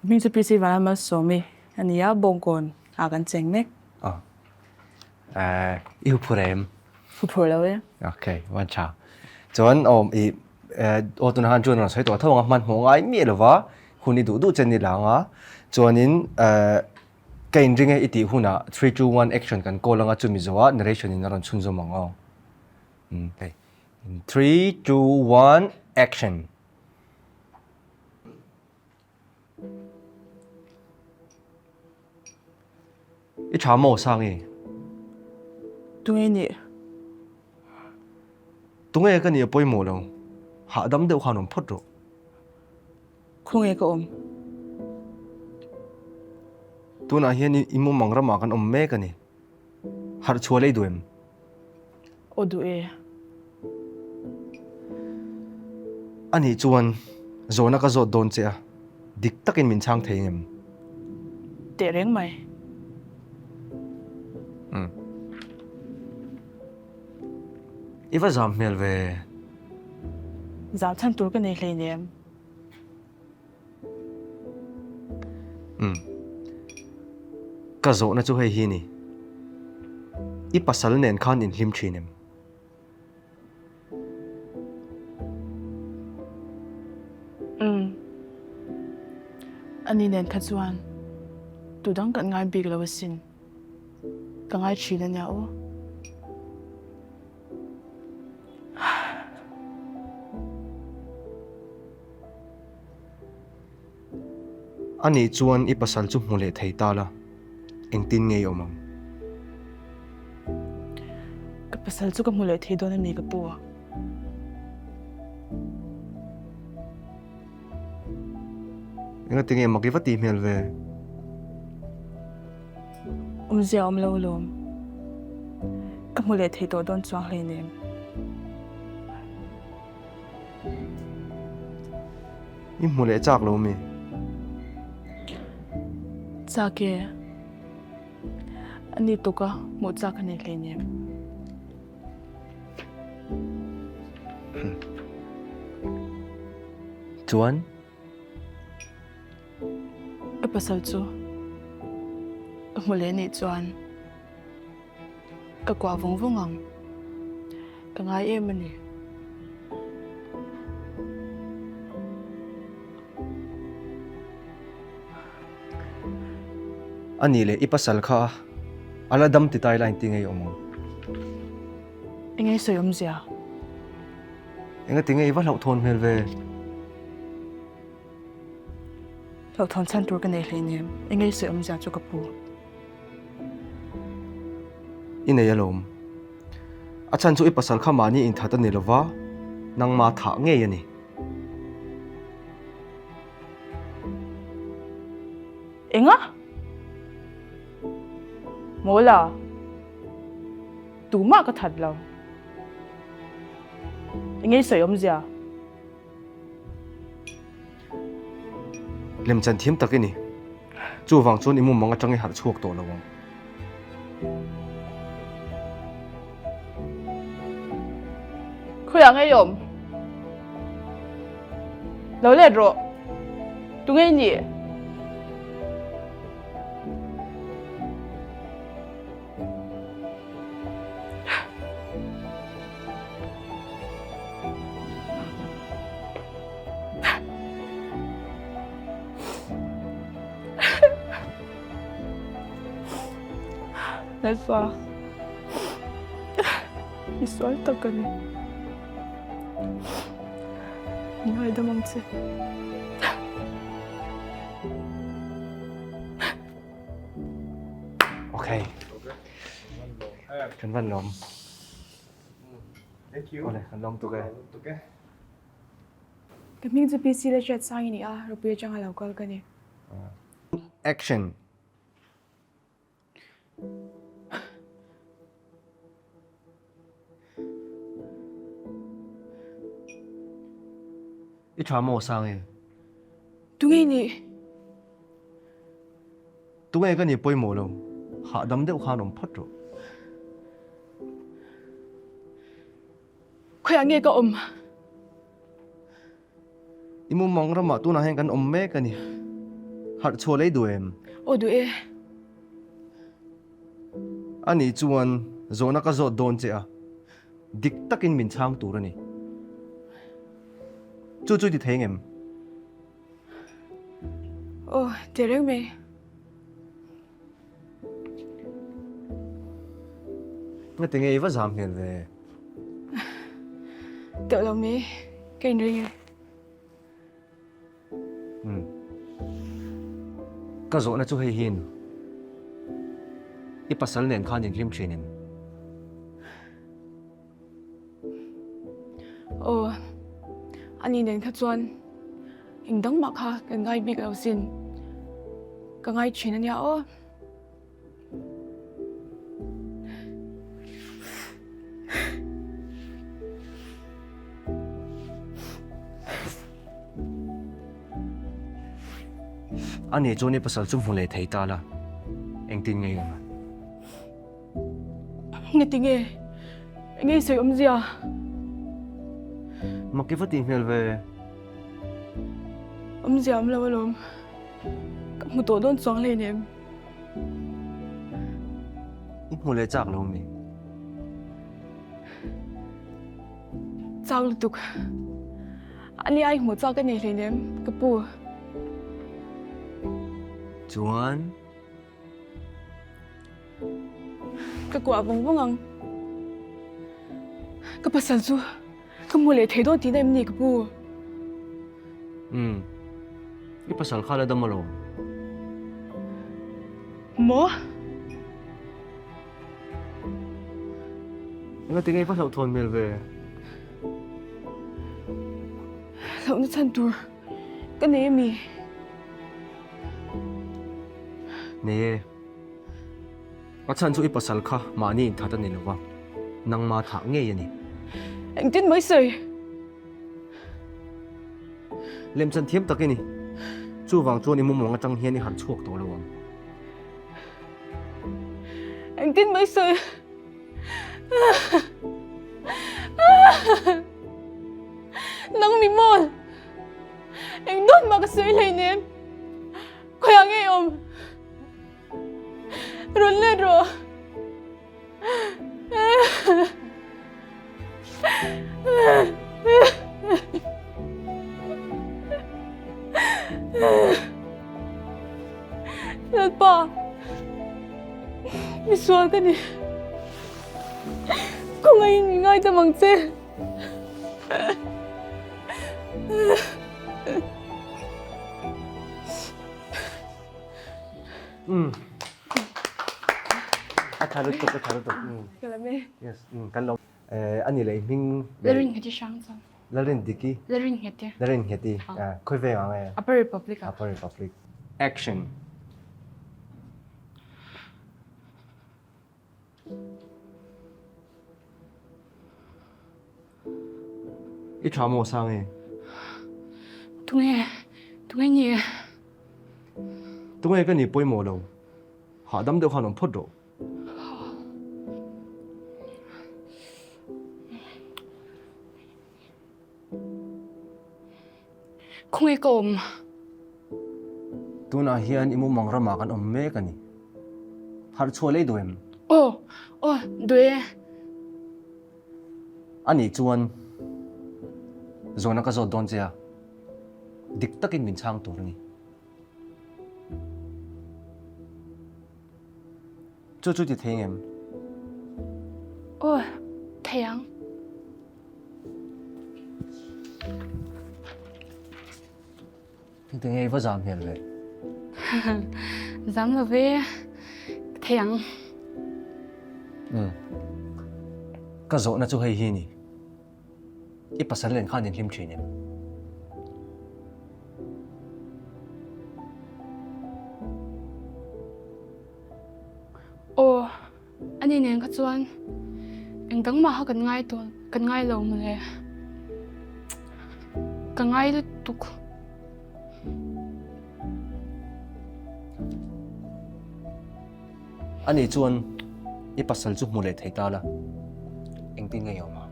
Hming chu PC Vanlalmalsawmi a ni a, Bawngkawn ah kan cheng mek. I huphur em? Huphur lo e. Ok, one tha. Chuan awm i aw tuna khan chuan rawn sawi tawh tho ang a, hmanhmawh ngai miah lova hun i duh duh chen i la ang a. Chuanin ka inring e i tih hunah three two one action kan call ang a, chumi zawhah narration in a rawn chhunzawm ang aw. Okay. Three two one action. I tha maw Sangi? Tunge nih? Tunge ka nih a pawimawh lo. Hahdam deuh khan awm phawt rawh. Khawnge ka awm? Tunah hian i mumang ramah kan awm mek a ni. Harh chhuah lei duh em? Aw duh e. Anih chuan zawhna ka zawt dawn che a, dik takin min chhang thei ngem? Teh reng mai. Umm. I va zam hmel ve. Zam chhan tur ka nei hleinem. Umm. Ka zawhna chu hei hi ni. I pasal nen khan inhlim thin em? Umm. Ani nen kha chuan tu dang kan ngai bik lo asin. Ka ngai thin ania aw. Anih chuan i pasal chu hmu leh thei ta la, engtin nge i awm ang? Ka pasal chu ka hmu leh thei dawn a mi ka pu a. Engati nge mak i va tih hmel ve? Awmzia awm lo lawm. Ka hmu leh thei tawh dawn chuang hleinem. I hmu leh chak lo mi? Chak e. A ni tuk a, hmuh chak a nei hleinem. Chuan? Ka pasal chu ka hmu leh nih chuan Ka kuah vawng vawng ang. Ka ngai em a ni. A nih leh i pasal kha a la dam ti tai line ti ngei awm ang. Eng nge sawi awmzia? Enga ti nge i va hlauhthawn hmel ve? Hlauhthawn chhan tur ka nei hleinem. Eng nge sawi awmzia chu ka pu? I nei alawm. A chhan chu i pasal kha mahni inthat a ni lova, nangma thah ngei a ni. Enga? Mawla, tumah ka that lo. Enge i sawi awmzia? Lemchan thiam tak i ni. Chuvang chuan i mumang atang i harh chhuak tawh lo ang. Khawiah ngei awm? Lo let rawh. Tu ngei nih? Lalpa, i sual tak a ni. Min ngaidam ang che. Okay. Kan van lawm. Thank you. Ole, kan lawm tuk e. Tuk e. Ka hming chu PC la hriat sang i ni a, ropui atanga lo kal ka ni. Action. I tha maw sang e? Tunge i nih? Tunge ka nih pawimawh lo, hahdam deuh khan awm phawt rawh. Khawiah nge ka awm? I mumang ramah tunah hian kan awm mek a ni. Harh chhuah lei duh em? Aw duh e. Ani chuan zawhna ka zawt dawn che a, dik takin min chhang tur a ni. Chu chu i ti thei ngem? Aw, ti reng mai. Nga tinge i va zam hmel ve? Teuh lo mai, ka inring e. Umm. Ka zawhna chu hei hian i pasal nen khan inhlim thin em? Aw, ani nen kha chuan eng dang mah kha kan ngai bik lo sin. Ka ngai thin ania aw. Ani chuan i pasal chu hmu leh thei ta la, engtin nge i awm a? Ngeti nge? Enge i sawi awmzia? Mak i va tih hmel ve. Awmzia awm lo alawm. Ka hmu tawh dawn chuang hleinem. I hmu leh chak lo mi? Chak lutuk. Ani ai hmu chak ka nei hleinem ka pu. Chuan? Ka kuah vawng vawng ang. Ka pasal chu ka hmu leh thei dawn tihna em ni ka pu? Umm. I pasal kha la dam alawm. Maw? Engati nge i va hlauhthawn hmel ve? Hlauhna chhan tur ka nei ami? Nei e. A chhan chu i pasal kha mahni inthat a ni lo va, nangma thah ngei a ni. Engtin mai sawi? Lemchan thiam tak i ni. Chuvang chuan i mumawng atang hian i harh chhuak tawh lo ang. Engtin mai sawi? Nang mi mawl! Eng dawn mah ka sawi hleinem. Khawiah nge i awm? Rawn let rawh. Lalpa, misual ka ni. Khawngaihin min ngaidam ang che. Umm. A tha lutuk, a tha lutuk. Umm. Ka lam e. Yes, umm kan lo. Eh, ani leh hming. Lalrin Ngheti hrang chuan. Lalrin Diki. Lalrin Ngheti. Lalrin Ngheti. Ah, khawi veng ang e? Upper Republic ah. Upper Republic. Action. I tha maw sang e? Tunge, tunge ni e? Tunge ka ni pawimawh lo. Hahdam deuh khan awm phawt rawh. Khawnge ka awm? Tunah hian i mumang ramah kan awm mek a ni. Harh chhuah lei duh em? Aw, aw, duh e. A nih chuan zawhna ka zawt dawn che a, dik takin min chhang tur a ni. Chu chu ti thei ngem? Aw, thei ang. Engti nge i va zam hmel ve? Zam lo ve, ka thei ang. Umm. Ka zawhna chu hei hi ni. I pasal nen khan in hlim thin em? Aw, ani nen kha chuan eng dang mah kha kan ngai tawh kan ngai lo mawle. Ka ngai lutuk. Ani chuan i pasal chu hmu leh thei ta la, engtin nge i awm a?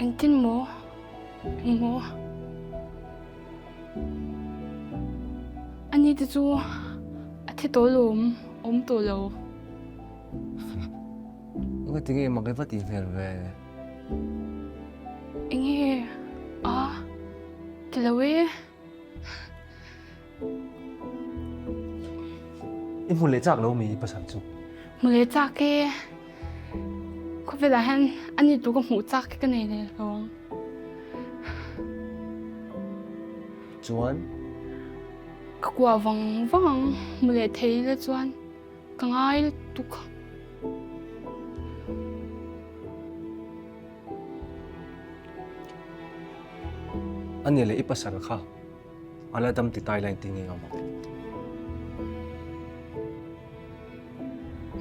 Engtin maw? Eng maw? Ani te chu a thi tawh lawm, awm tawh lo. Engati nge mak i va tih hmel ve? Enge a ti lo e. I hmu leh chak lo mi i pasal chu? Hmu leh chak e. Khawvelah hian ani tu ka hmuh chak hi ka nei leh lo ang. Chuan? Ka kuah vang vang ang hmu leh thei ila chuan. Ka ngai lutuk. A ni leh i pasal kha a la dam ti tai lain ti ngei awm ang.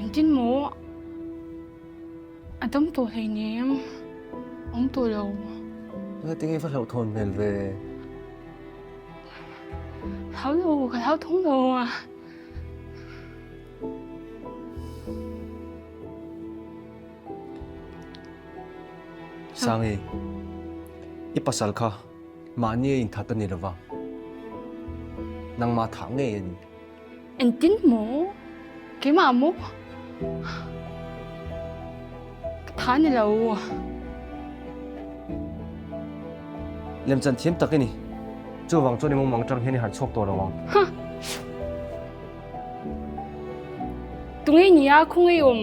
Engtin maw a dam tawh hleinem, awm tawh lo. Engati nge va hlauhthawn hmel ve? Hlau lo, ka hlauthawng lo a. Sangi, i pasal kha mahni a inthat a ni lova, nangmah thah ngei a ni. Engtin maw? Keimah maw? Ka tha ni lo. Lemchan thiam tak i ni. Chuvang chuan i mumang tang hian i harh chhuak tawh lo ang. Huh! Tunge nia khawnge i awm?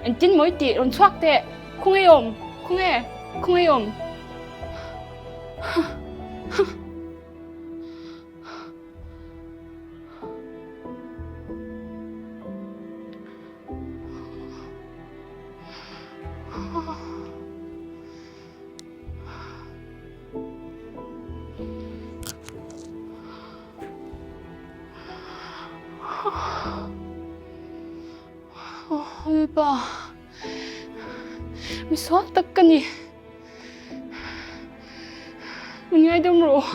Engtin maw i tih? Rawn chhuak teh! Khawnge i awm? Khawnge? Khawnge i awm? Huh! Huh! Lalpa, mi sual tak ka ni. Min ngaidam rawh.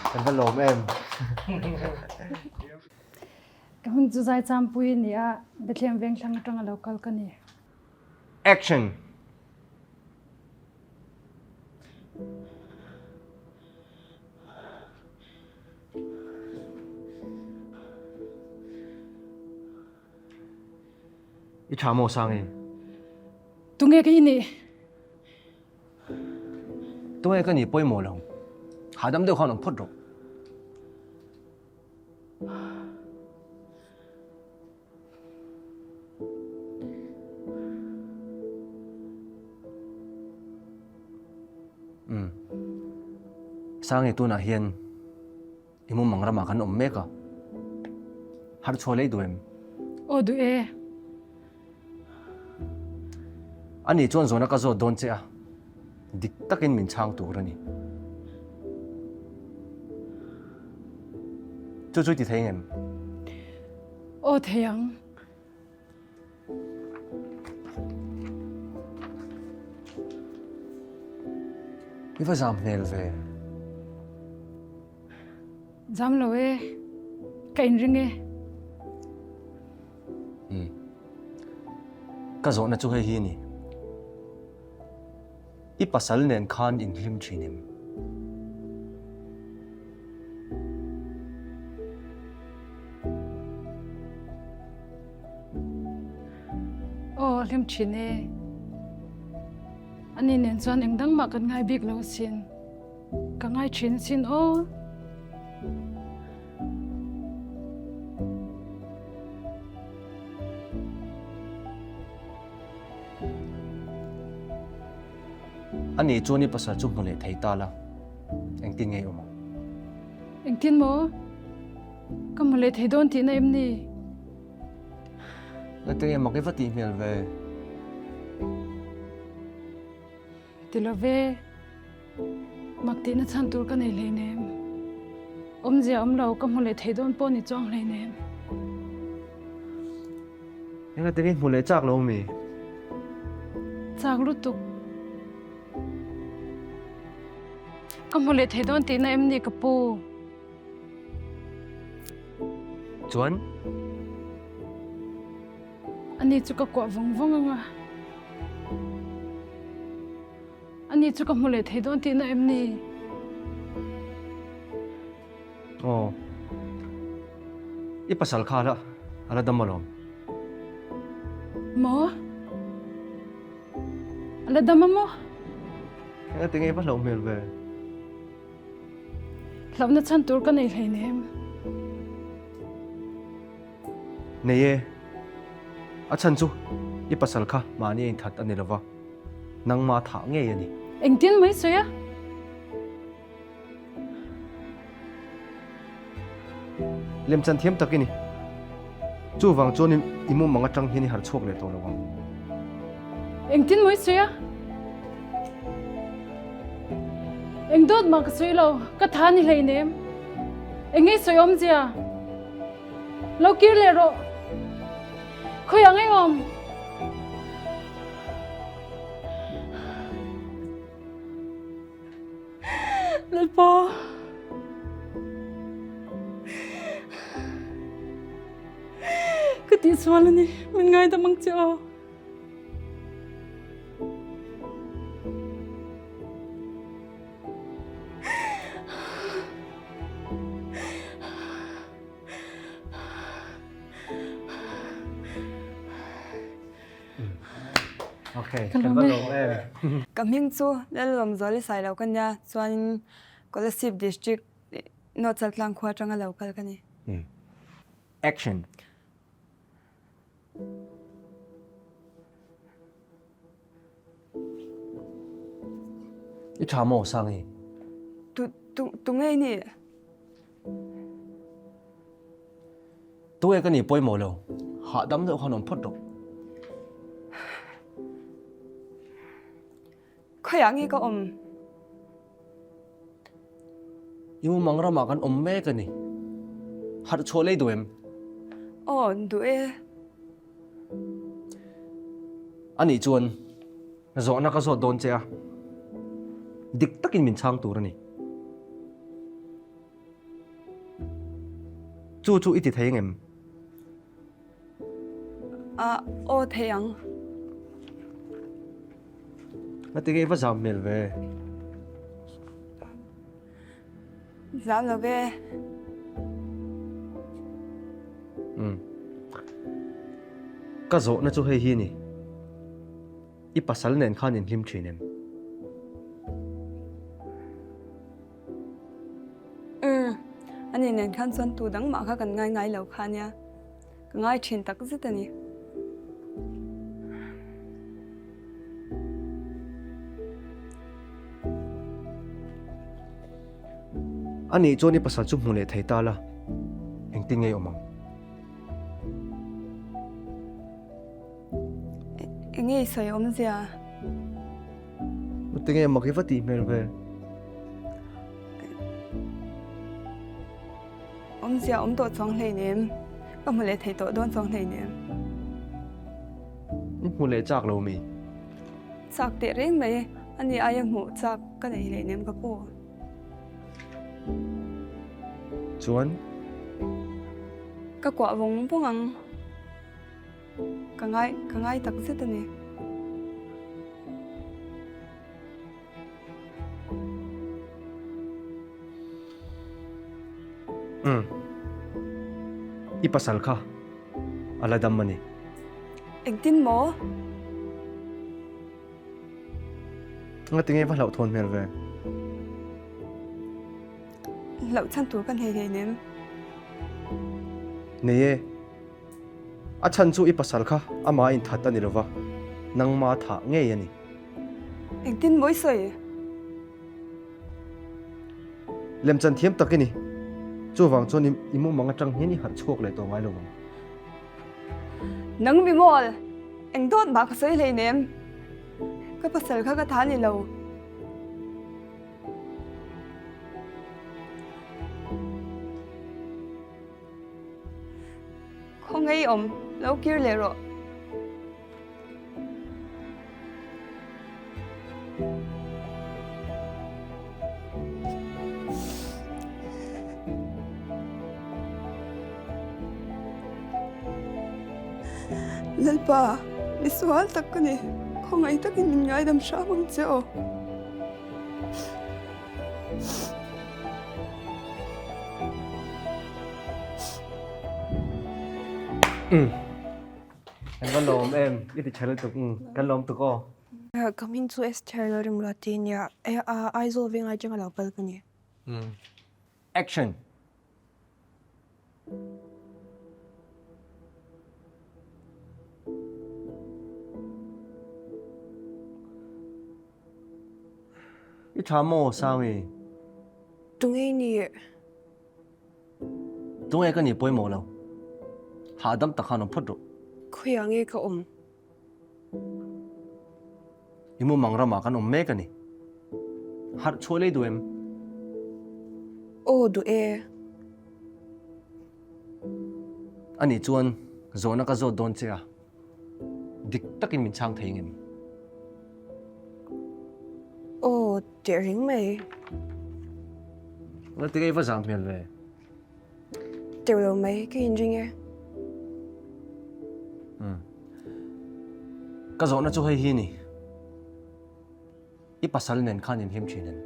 Kan va lawm em. Ka hming chu Zaichampui a ni a, Bethlehem Vengthlang atanga lo kal ka ni. Action! I tha maw Sangi? Tunge ka i nih? Tunge ka nih pawimawh lo. Hahdam deuh khan awm phawt rawh. Umm. Sangi tunah hian i mumang ramah kan awm mek a. Har chhuah lei duh em? Aw duh e. Ani chuan zawhna ka zawt dawn che a, dik takin min chhang tur a ni. Chu chu i ti thei ngem? Aw thei ang. I va zam hmel ve. Zam lo e, ka inring e. Umm. Ka zawhna chu hei hi a ni. I pasal nen khan in hlim thin em? Aw, hlim thin e. Ani nen chuan eng dang mah kan ngai bik lo asin. Ka ngai thin asin aw. Ani chuan i pasal chu hmu leh thei ta la, engtin nge i awm ang? Engtin maw? Ka hmu leh thei dawn tihna em ni? Engtin nge mak i va tih hmel ve? Ti lo ve, mak tihna chhan tur ka nei hleinem. Awmzia awm lo, ka hmu leh thei dawn pawh ni chuang hleinem. Engati nge hmu leh chak lo mi? Chak lutuk. Ka hmu leh thei dawn tihna em ni ka pu? Chuan? Ani chu ka kuah vawng vawng ang a. Ani chu ka hmu leh thei dawn tihna em ni? Aw. I pasal kha la a la dam alawm. Maw? A la dam a maw? Engati nge i va hlauh hmel ve? Hlauhna chhan tur ka nei hleinem. Nei e. A chhan chu i pasal kha mahni a inthat a ni lova, nangma thah ngei a ni. Engtin mai sawi a? Lemchan thiam tak i ni. Chuvang chuan i mumang atang hian i harh chhuak leh tawh lo ang. Engtin maw i sawi a? Eng dawt mah ka sawi lo, ka tha ni hleinem. Eng nge i sawi awmzia? Lo kir leh rawh. Khawiah ngei awm? Lalpa. Ka tihsual a ni, min ngaidam ang che aw. Okay, kan va lawm em. Ka hming chu Lalawmzuali Sailo ka nia, chuanin Kolasib District North Chaltlang khua atanga lo kal ka ni. Action. I tha maw Sangi? Tu tu tu ngei ni? Tu nge ka ni pawimawh lo, hahdam deuh khan awm phawt rawh. Khawiah nge ka awm? I mumang ramah kan awm mek a ni. Harh chhuah lei duh em? Aw, duh e. Anih chuan zawhna ka zawt dawn che a, dik takin min chhang tur a ni. Chu chu i ti thei angem? A, aw thei ang. Ngati nge i va zam hmel ve? Zam lo ve. Umm. Ka zawhna chu hei hi a ni. I pasal nen khan in hlim thin em? Umm, ani nen khan chuan tu dang mah kha kan ngai ngai lo kha nia, ka ngai thin tak zet a ni. Anih chuan i pasal chu hmu leh thei ta la, engtin nge i awm ang? Enge i sawi awmzia? Tinge mak i va tih hmel ve? Awmzia awm tawh chuang hleinem. Ka hmu leh thei tawh dawn chuang hleinem. I hmu leh chak lo mi? Chak teh reng mai. Ani aia hmuh chak ka nei hleinem ka pu. Chuan? Ka kuah vawng vawng ang. Ka ngai, ka ngai tak zet a ni. Umm. I pasal kha a la dam a ni. Engtin maw? Nga tinge va hlauh thawn hmel ve. Hlauh chhan tur ka nei hlei nem. Nei e. A chhan chu i pasal kha amah inthat a ni lova, nangma thah ngei a ni. Engtin maw i sawi? Lemchan thiam tak i ni. Chuvang chuan i mumang atang hian i harh chhuak leh tawh ngai lo ang. Nang mi mawl, eng dawt mah ka sawi hleinem. Ka pasal kha ka tha ni lo. Khaw ngei awm, lo kir leh rawh. Lalpa, mi sual tak ka ni. Khawngaih takin min ngaidam hram ang che aw. Kan va lawm em, i ti tha lutuk umm, kan lawm tuk aw. Ka hming chu Esther Lalrimruati a nia, Aizawl vengai atanga lo kal ka ni. Action! I tha maw Sangi? Tunge i nih? Tunge ka nih pawimawh lo. Hahdam tak khan awm phawt rawh. Khawiah nge ka awm? I mumang ramah kan awm mek a ni. Harh chhuah lei duh em? Aw duh e. Anih chuan zawhna ka zawt dawn che a, dik takin min chhang thei ngem? Aw teh reng mai. Ngatinge i va zam hmel ve? Teuh lo mai, ka inring e. Umm. Ka zawhna chu hei hi ni. I pasal nen khan in hlim thin em?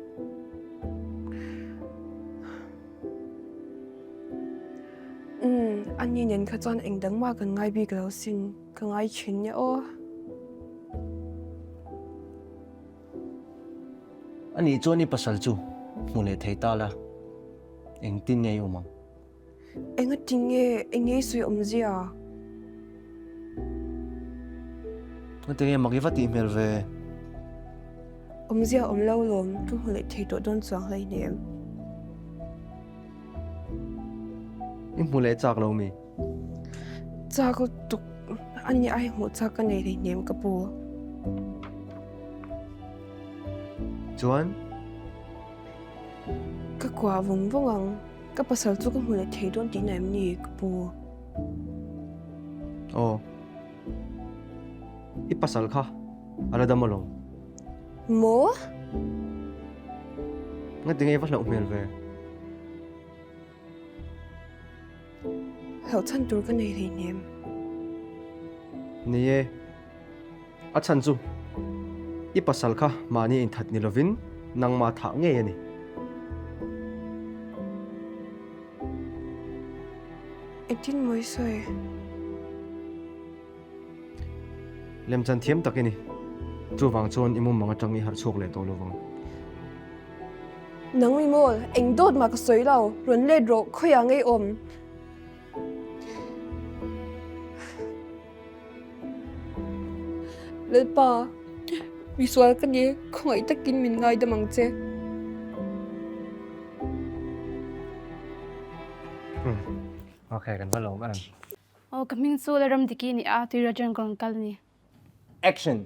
Umm, ani nen kha chuan eng dang mah kan ngai bik lo sin, ka ngai thin nia aw. Anih chuan i pasal chu hmu leh thei ta la, engtin nge i awm ang? Engati nge eng nge i sawi awmzia? Engati nge mak i va tih hmel ve? Awmzia awm lo lawm, ka hmu leh thei tawh dawn chuang hleinem. I hmu leh chak lo mi? Chak lutuk a ni ai hmuh chak ka nei hleinem ka pu. Chuan? Ka kuah vawng vawng ang. Ka pasal chu ka hmu leh thei dawn tihna em ni ka pu? Aw. I pasal kha a la dam alawm. Maw? Ngatinge i va hlauh hmel ve? Hlauh chhan tur ka nei hleinem. Ni e. A chhan chu i pasal kha mahni inthat ni lovin nangmah thah ngei a ni. Engtin maw i sawi? Lemchan thiam tak i ni. Chuvang chuan i mumang atang i harh chhuak leh tawh lovang. Nang mi mawl, eng dawt mah ka sawi lo. Rawn let rawh, khawiah ngei awm. Lalpa, misual ka ni, khawngaih takin min ngaidam ang che. Okay, kan va lawm em. Aw, ka hming chu Lalramdiki ni a, tui Rajan ka rawn kal a ni. Action!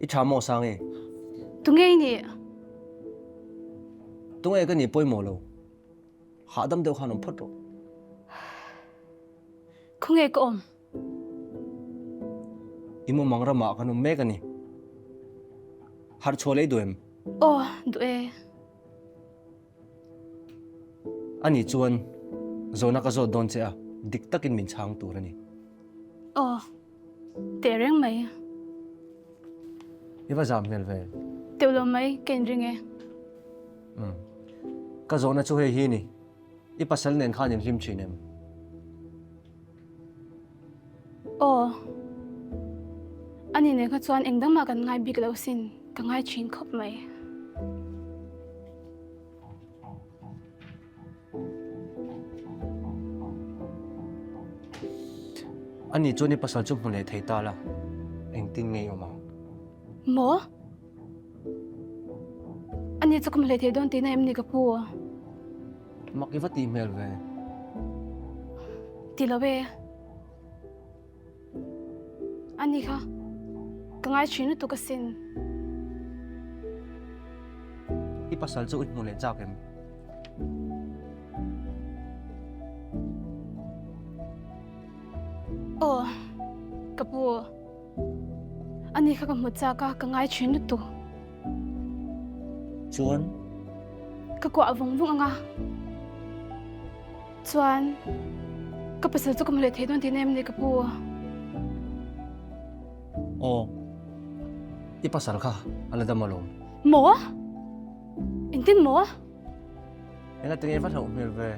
I tha maw Sangi? Tunge i nih? Tunge ka nih pawimawh lo. Hahdam deuh khan awm phawt rawh. Khawnge ka awm? I mumang ramah kan awm mek a ni. Harh chhuah leh i duh em? Aw, duh e. Ani chuan zawhna ka zawt dawn che a, dik takin min chhang tur a ni. Aw, teh reng mai. I va zam hmel ve. Teuh lo mai, ka inring e. Umm. Ka zawhna chu hei hi a ni. I pasal nen khan in hlim thin em? Aw. Ani nen kha chuan eng dangmah kan ngai bik lo sin, ka ngai thin khawp mai. Ani chuan i pasal chu hmu leh thei ta la, engtin nge i awm ang? Maw? Ani chu ka hmu leh thei dawn tihna em ni ka pu? Mak i va tih hmel ve. Ti lo e. Ani kha ka ngai thin lutuk asin. I pasal chu i hmu leh chak em? Aw, ka pu. Ani kha ka hmu chak a, ka ngai thin lutuk. Chuan? Ka kuah vung vung ang a. Chuan, ka pasal chu ka hmu leh thei dawn tihna em ni ka pu? Aw, i pasal kha a la dam alawm. Maw? Engtin maw? Engati nge va hlauh hmel ve?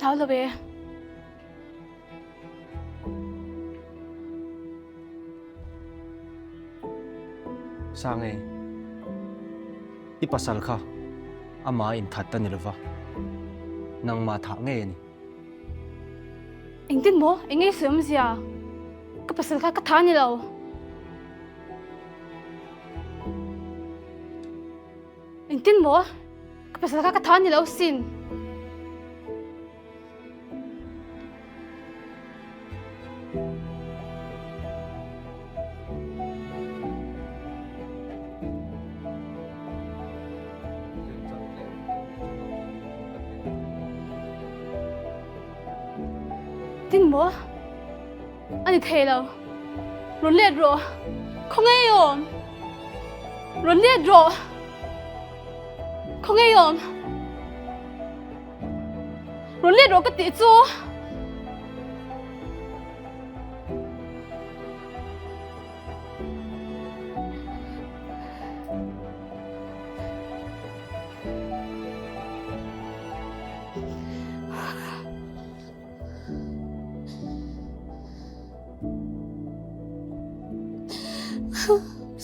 Hlau lo e. Sang e, i pasal kha ama inthat a ni lova, nangmah thah ngei a ni. Engtin maw? Eng nge sawi awmzia? Ka pasal kha ka thah a ni lo. Engtin maw? Ka pasal kha ka tha ni lo sin. Tin maw? A ni thei lo. Rawn let rawh. Khawnge i awm? Rawn let rawh. Khawnge i awm? Rawn let rawh ka tih chu.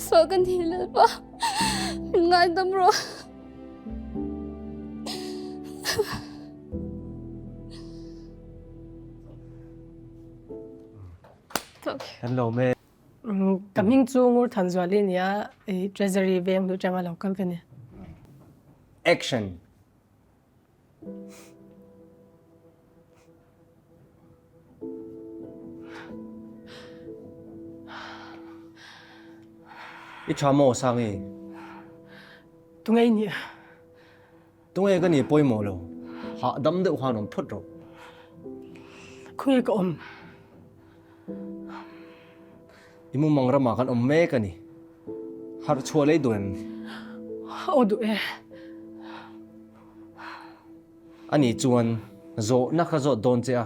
Saw kan hi lalpa min ngaidam rawh. Hello me. Ka hming chu Ngur Thanzuali nia Treasury veng hnu tanga lo kal ka ni. Action. I tha maw Sangi? Tunge i nih? Tunge ka nih pawimawh lo. Hahdam deuh khan awm phawt rawh. Khawnge ka awm? I mumang ramah kan awm mek a ni. Harh chhuah lei duh em? Aw duh e. Ani chuan zawhna kha zawt dawn che a,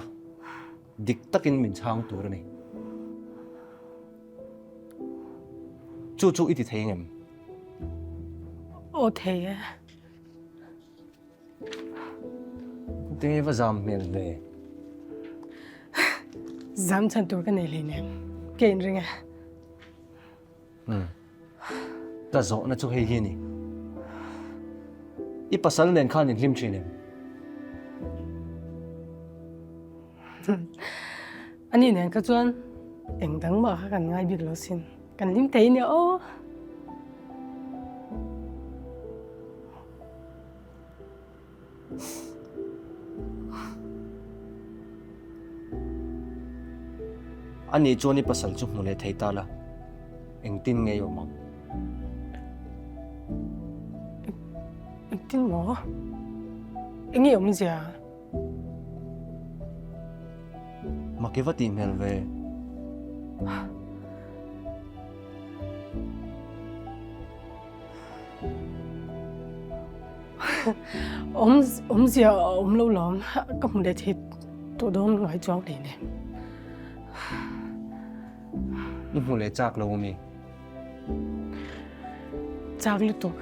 dik takin min chhang tur a ni. Chu chu i ti thei ngem? Aw thei e. Tinge va zam hmel ve? Zam chhan tur ka nei hleinem. Ka inring e. Umm. Ka zawhna chu hei hi a ni. I pasal nen khan in hlim thin em? Ani nen kha chuan eng dang mah kha kan ngai bik lo sin. Kan hlim thei nia aw. Ani chuan i pasal chu hmu leh thei ta la, engtin nge i awm ang? Engtin maw? Enge awmzia? Mak i va tih hmel ve. Awmzia a awm lo lawm, ka hmu leh thei tawh dawn ngai chuang hle nen. I hmu leh chak lo ami? Chak lutuk.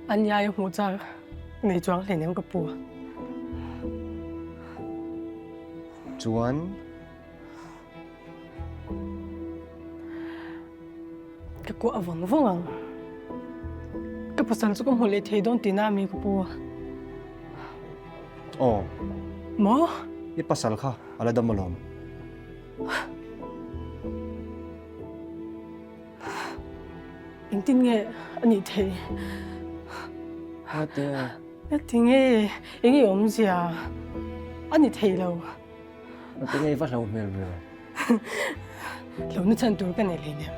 An iai a hmuh chak nei chuang hle nem ka pu. Chuan? Ka kuah vawng vawng ang. Ka pasal chu ka hmu leh thei dawn tihna ami ka pu. Aw. Maw? I pasal kha a la dam alawm. Engtin nge a nih theih? Ate. Ati nge eng i awmzia a ni thei lo. Ate nge i va hlo hmel ve. Hlo na chhan tur ka nei hleinem.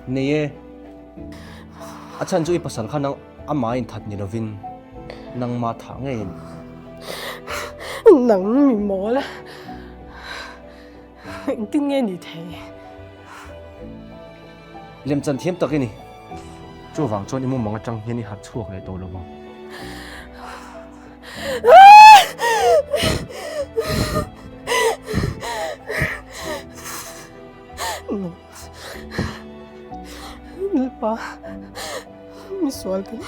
Nei e. A chhan chu i pasal kha nang amah in that ni lovin nangmah thah ngei a ni. Nang mi mawl. Engtin nge ni thei? Lemchan thiam tak i ni. Chuvang chuan i mumang atang hian i harh chhuak leh tawh lo ang. Lalpa, mi sual ka ni.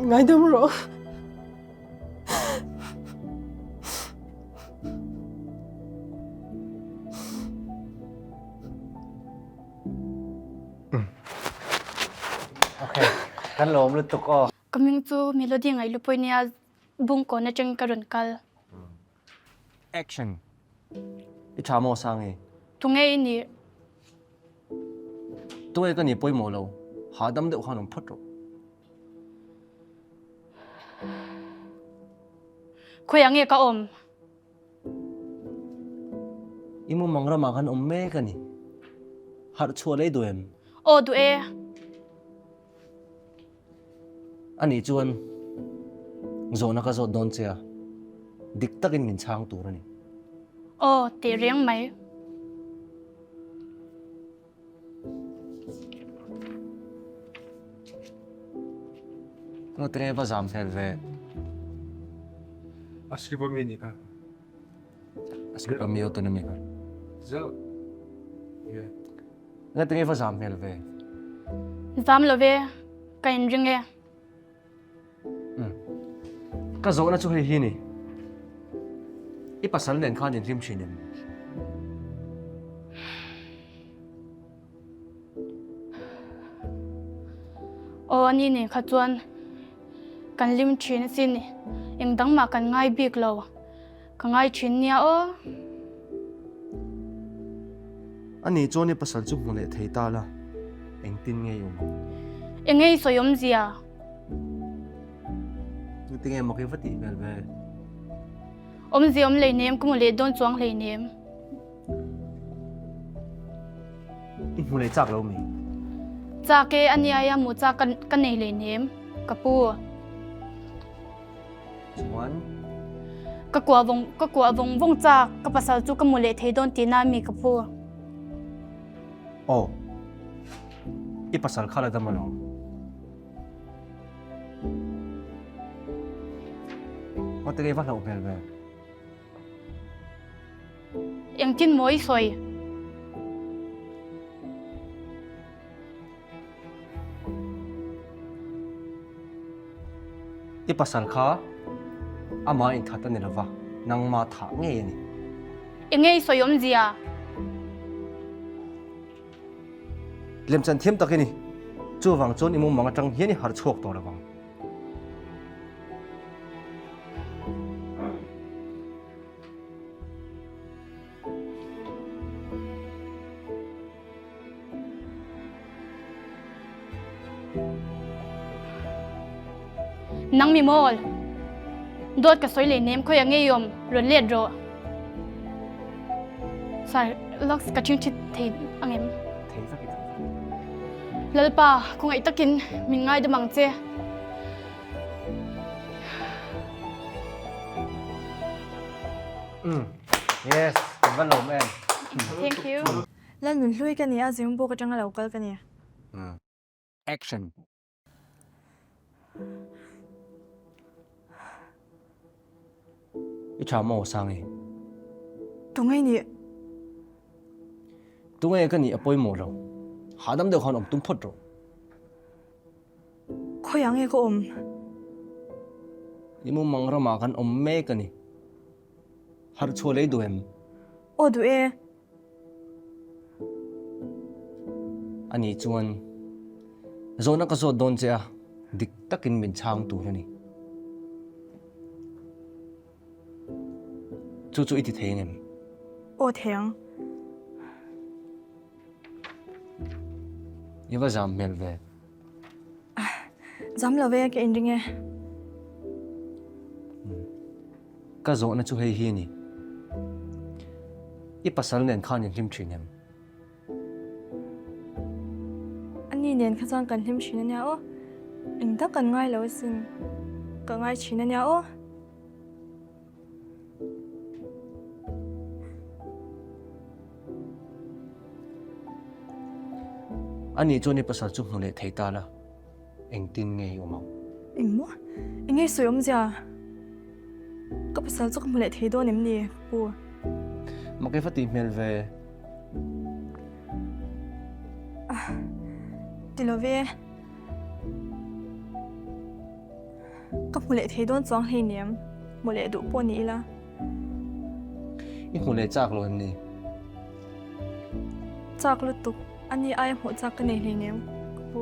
Ngaidam rawh. Okay, kan lawm lutuk aw. Ka hming chu Melody Ngaihlupuii nia Bungkawn atangin ka rawn kal. Action. I tha maw Sangi? Tunge i nih? Tunge ka nih pawimawh lo, hahdam deuh khan awm phawt rawh. Khawiah nge ka awm? I mumang ramah khan awm mek a ni. Harh chhuah lei duh em? Aw duh e. Anih chuan zawhna ka zawt dawn che a, dik takin min chhang tur a ni. Aw teh reng mai. Nga tinge va zam hmel ve. A script a mi ni kha. A script a mi autonomy kha. Zo. Yeah. Nga tinge va zam hmel ve. Zam lo ve, ka inring e. Ka zawhna chu hei hi ni. I pasal nen khan inhlim thin em? Aw ani nen kha chuan kan hlim thin asin. Eng dang mah kan ngai bik lo. Ka ngai thin nia aw. Ani chuan i pasal chu hmu leh thei ta la, engtin nge i awm ang? Enge i sawi awmzia? Engtin nge mak i va tih hmel ve? Awmzia awm hleinem, ka hmu leh dawn chuang hleinem. I hmu leh chak lo mi? Chak e, a nia mu chak ka nei hleinem, ka pu. Chuan? Ka kuah vawng ka kuah vawng vawng chak, ka pasal chu ka mu leh thei dawn tihna a mi ka phu. Aw, i pasal kha la dam alawm. Ngaw te va hlauh hmel ve. Engtin maw i sawi? I pasal kha amah inthat a ni lova, nangmah thah ngei a ni. Enge i sawi awmzia? Lemchan thiam tak i ni. Chuvang chuan i mumang atang hian i harh chhuak tawh lovang. Nang mi mawl. Dawt ka sawi leh nem khawi a ngei awm rawn let rawh. Sir, lux ka ching thit thei angem? Thei vek i thei vek. Lalpa, khawngaih takin min ngaidam ang che. Umm yes kan va lawm em. Thank you. Lalnunhlui ka ni a, Zimbabwe atanga lo kal ka ni. Action. I tha maw Sangi? Tunge nih? Tunge ka nih a pawimawh lo. Hahdam deuh khan awm tum phawt rawh. Khawiah nge ka awm? I mumang ramah kan awm mek a ni. Harh chhuah lei duh em? Aw duh e. Ani chuan zawhna ka zawt dawn che a, dik takin min chhang tur a ni. Chu chu i ti thei ang em? Aw thei ang. I va zam hmel ve. Zam lo ve ka inring e. Ka zawhna chu hei hi a ni. I pasal nen khan in hlim thin em? Ani nen kha chuan kan hlim thin a nia aw. Eng tak kan ngai lo asin. Ka ngai thin a nia aw. Ani chuan i pasal chu hmu leh thei ta la. Engtin nge i awm ang? Eng maw? Eng nge sawi awmzia? Ka pasal chu ka hmu leh thei dawn em ni, Pu? Mak i va tih hmel ve. Ah, ti lo ve. Ka hmu leh thei dawn chuang hleinem, hmu leh duh pawh ni ila. I hmu leh chak lo em ni? Chak lutuk, a ni aia hmuh chak ka nei hleinem, ka pu.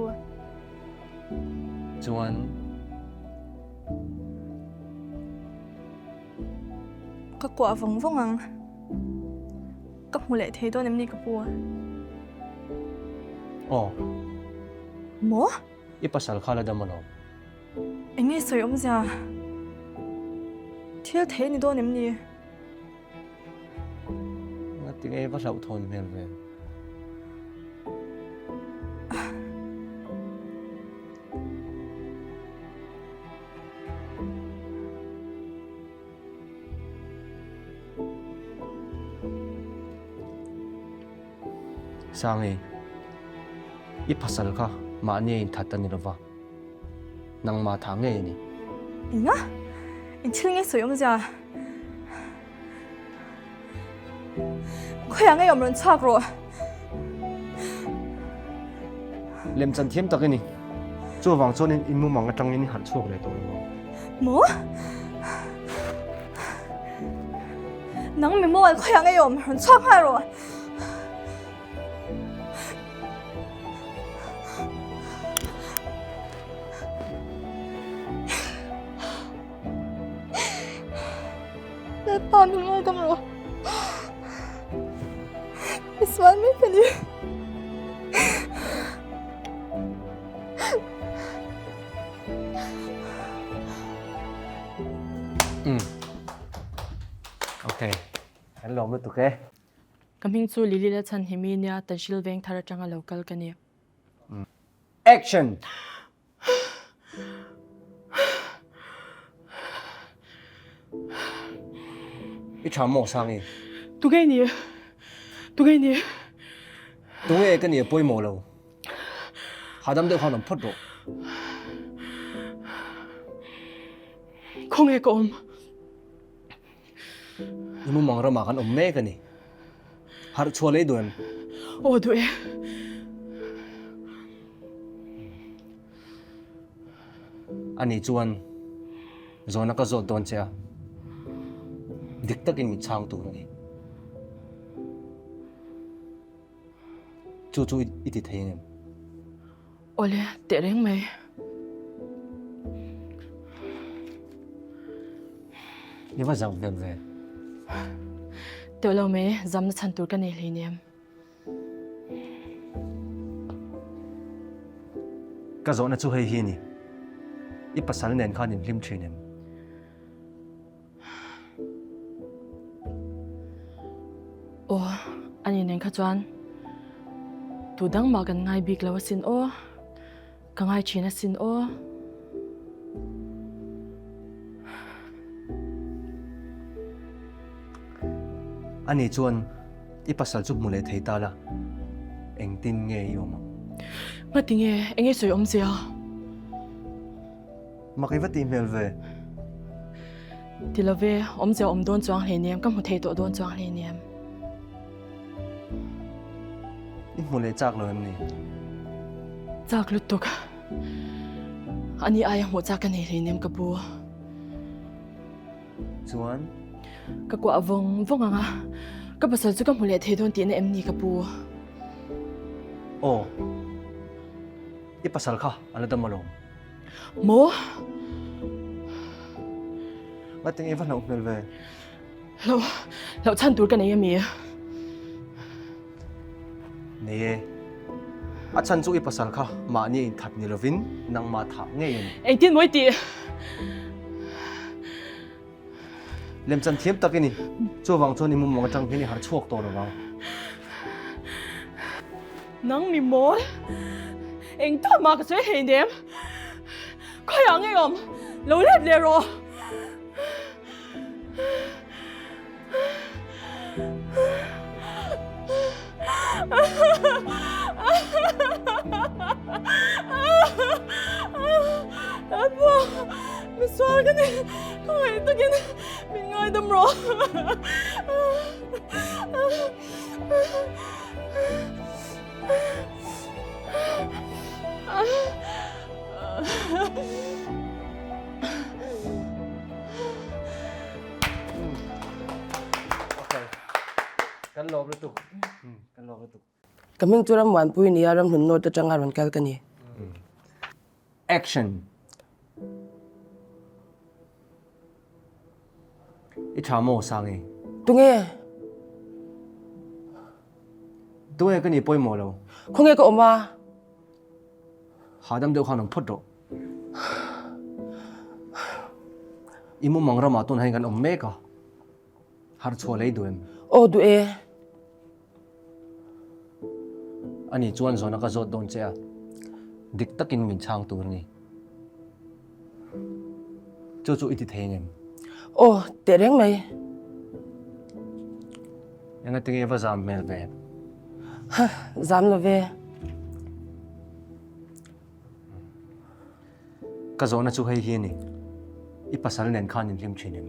Chuan. Ka kuah vawng vawng ang. Ka hmu leh thei dawn em ni ka pu? Aw. Maw? I pasal kha la dam alawm. Eng nge sawi awmzia? Thil thei ni dawn em ni? Ngati nge va hlauhthawn hmel ve? Sangi, i pasal kha mahni a inthat a ni lova, nangmah tha ngei a ni. Enga? Eng thil nge sawi awmzia? Khawiah ngei awm rawn chhuak rawh. Lemchan thiam tak i ni. Chuvang chuanin i mumang atangin i harh chhuak leh tawh lo ang. Maw? Nang mi mawl khawiah ngei awm rawn chhuak nghal rawh. Lalpa min ngaidam rawh. I sual mai ka ni. Umm. Okay. Kan lawm lutuk e. Ka hming chu Lily Lachhanhimi nia Tanhril veng thar atanga lo kal ka ni. Action! I tha maw Sangi? Tunge ni? Tunge ni? Tunge ka ni a pawimawh lo. Hahdam deuh khan awm phawt rawh. Khawnge ka awm? I mumang ramah kan awm mek a ni. Harh chhuah lei duh em? Aw duh e. Ani chuan zawhna ka zawt dawn che a, dik takin min chhang tur a ni. Chu chu i ti thei ang em? Awle, teh reng mai. I va zam hmel ve. Teuh lo mai, zamna chhan tur ka nei hleinem. Ka zawhna chu hei hi a ni. I pasal nen khan in hlim thin em? Aw, ani nen kha chuan. Tu dang mah kan ngai bik lo asin aw. Ka ngai thin asin aw. Ani chuan i pasal chu hmu leh thei ta la, engtin nge i awm ang? Ngati nge, eng nge sawi awmzia? Mak i va tih hmel ve. Ti lo ve, awmzia awm dawn chuang hleinem, ka hmu thei tawh dawn chuang hleinem. I hmu leh chak lo em ni? Chak lutuk. Ani aia hmuh chak ka nei hleinem ka pu. Chuan? Ka kuah vawng vawng ang a, ka pasal chu ka hmu leh thei dawn tihna em ni ka pu? Aw. I pasal kha a la dam alawm. Maw? Ngatinge i va hlauh hmel ve? Hlauh, hlauh chhan tur ka nei ami? Nei e. A chhan chu i pasal kha mahni inthat ni lovin nangmah thah ngei a ni. Engtin maw i tih? Lemchan thiam tak i ni. Chuvang chuan i mumang atang hian i harh chhuak tawh lo vang. Nang mi mawl, eng tawh mah ka sawi hleinem. Khawiah ngei awm, lo let leh rawh. Lalpa, misual ka ni, khawngaih takin min ngaidam rawh. Kan lawm lutuk. Kan lawm lutuk. Ka hming chu Rammuanpui nia Ramhlun North atanga rawn kal ka ni. Action. I tha maw Sangi? Tunge? Tunge ka ni pawimawh lo. Khawnge ka awm a? Hahdam deuh khan awm phawt rawh. I mumang ramah tun hian kan awm mek a. Harh chhuah lei duh em? Aw duh e. Ani chuan zawhna ka zawt dawn che a, dik takin min chhang tur a ni. Chu chu i ti thei ngem? Aw, teh reng mai. Engatinge va zam hmel ve? Ha, zam lo ve. Ka zawhna chu hei hi a ni, i pasal nen khan inhlim thin em?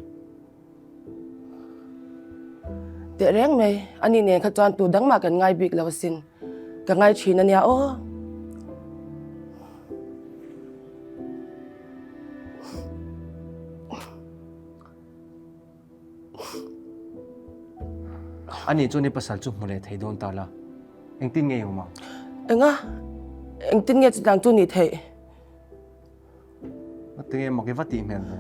Teh reng mai, ani nen kha chuan tu dang mah kan ngai bik lo asin. Ka ngai thin a nia aw. Ani chuan i pasal chu hmu leh thei dawn ta la, engtin nge i awm ang? Enga? Engtin nge chutiang chu nih theih? Tinge mak i va tih hmel ve?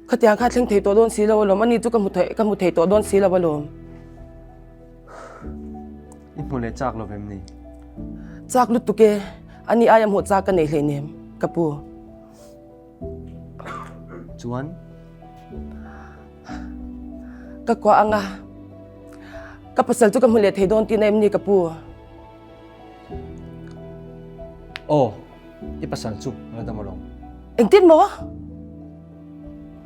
Khatiang kha thleng thei tawh dawn si lo alawm, ani chu ka hmu thei ka hmu thei tawh dawn si lo alawm. I hmu leh chak lo vem ni? Chak lutuk e, ani aia hmuh chak ka nei hleinem, ka pu. Chuan? Ka kuah anga, ka pasal chu ka hmu leh thei dawn tihna em ni ka pu? Aw, i pasal chu a la dam alawm. Engtin maw?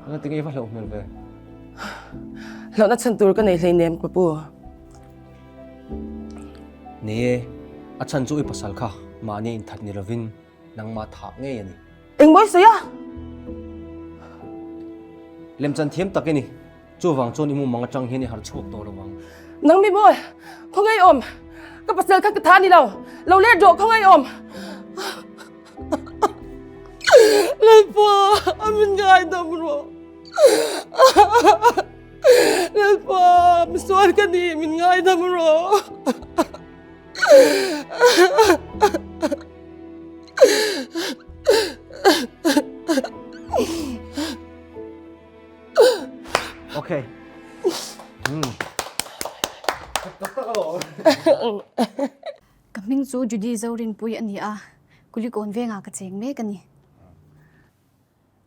Anga tinge i va hlauh hmel ve? Hlauhna chhan tur ka nei hleinem ka pu. Ni e, a chhan chu i pasal kha mahni inthat ni lovin nangmah thah ngei a ni. Engmaw i sawi a? Lemchan thiam tak i ni. Chuvang chuan i mumang atang hian i harh chhuak tawh lo ang. Nang mi mawi, khawngaih awm. Ka pasal kha ka tha ni lo. Lo let rawh khawngaih awm. Lalpa, a min ngaidam rawh. Lalpa, misual ka ni, min ngaidam rawh. Okay. Ka hming chu Judy Zorinpui a ni a, Kulikawn vengah ka cheng mek a ni.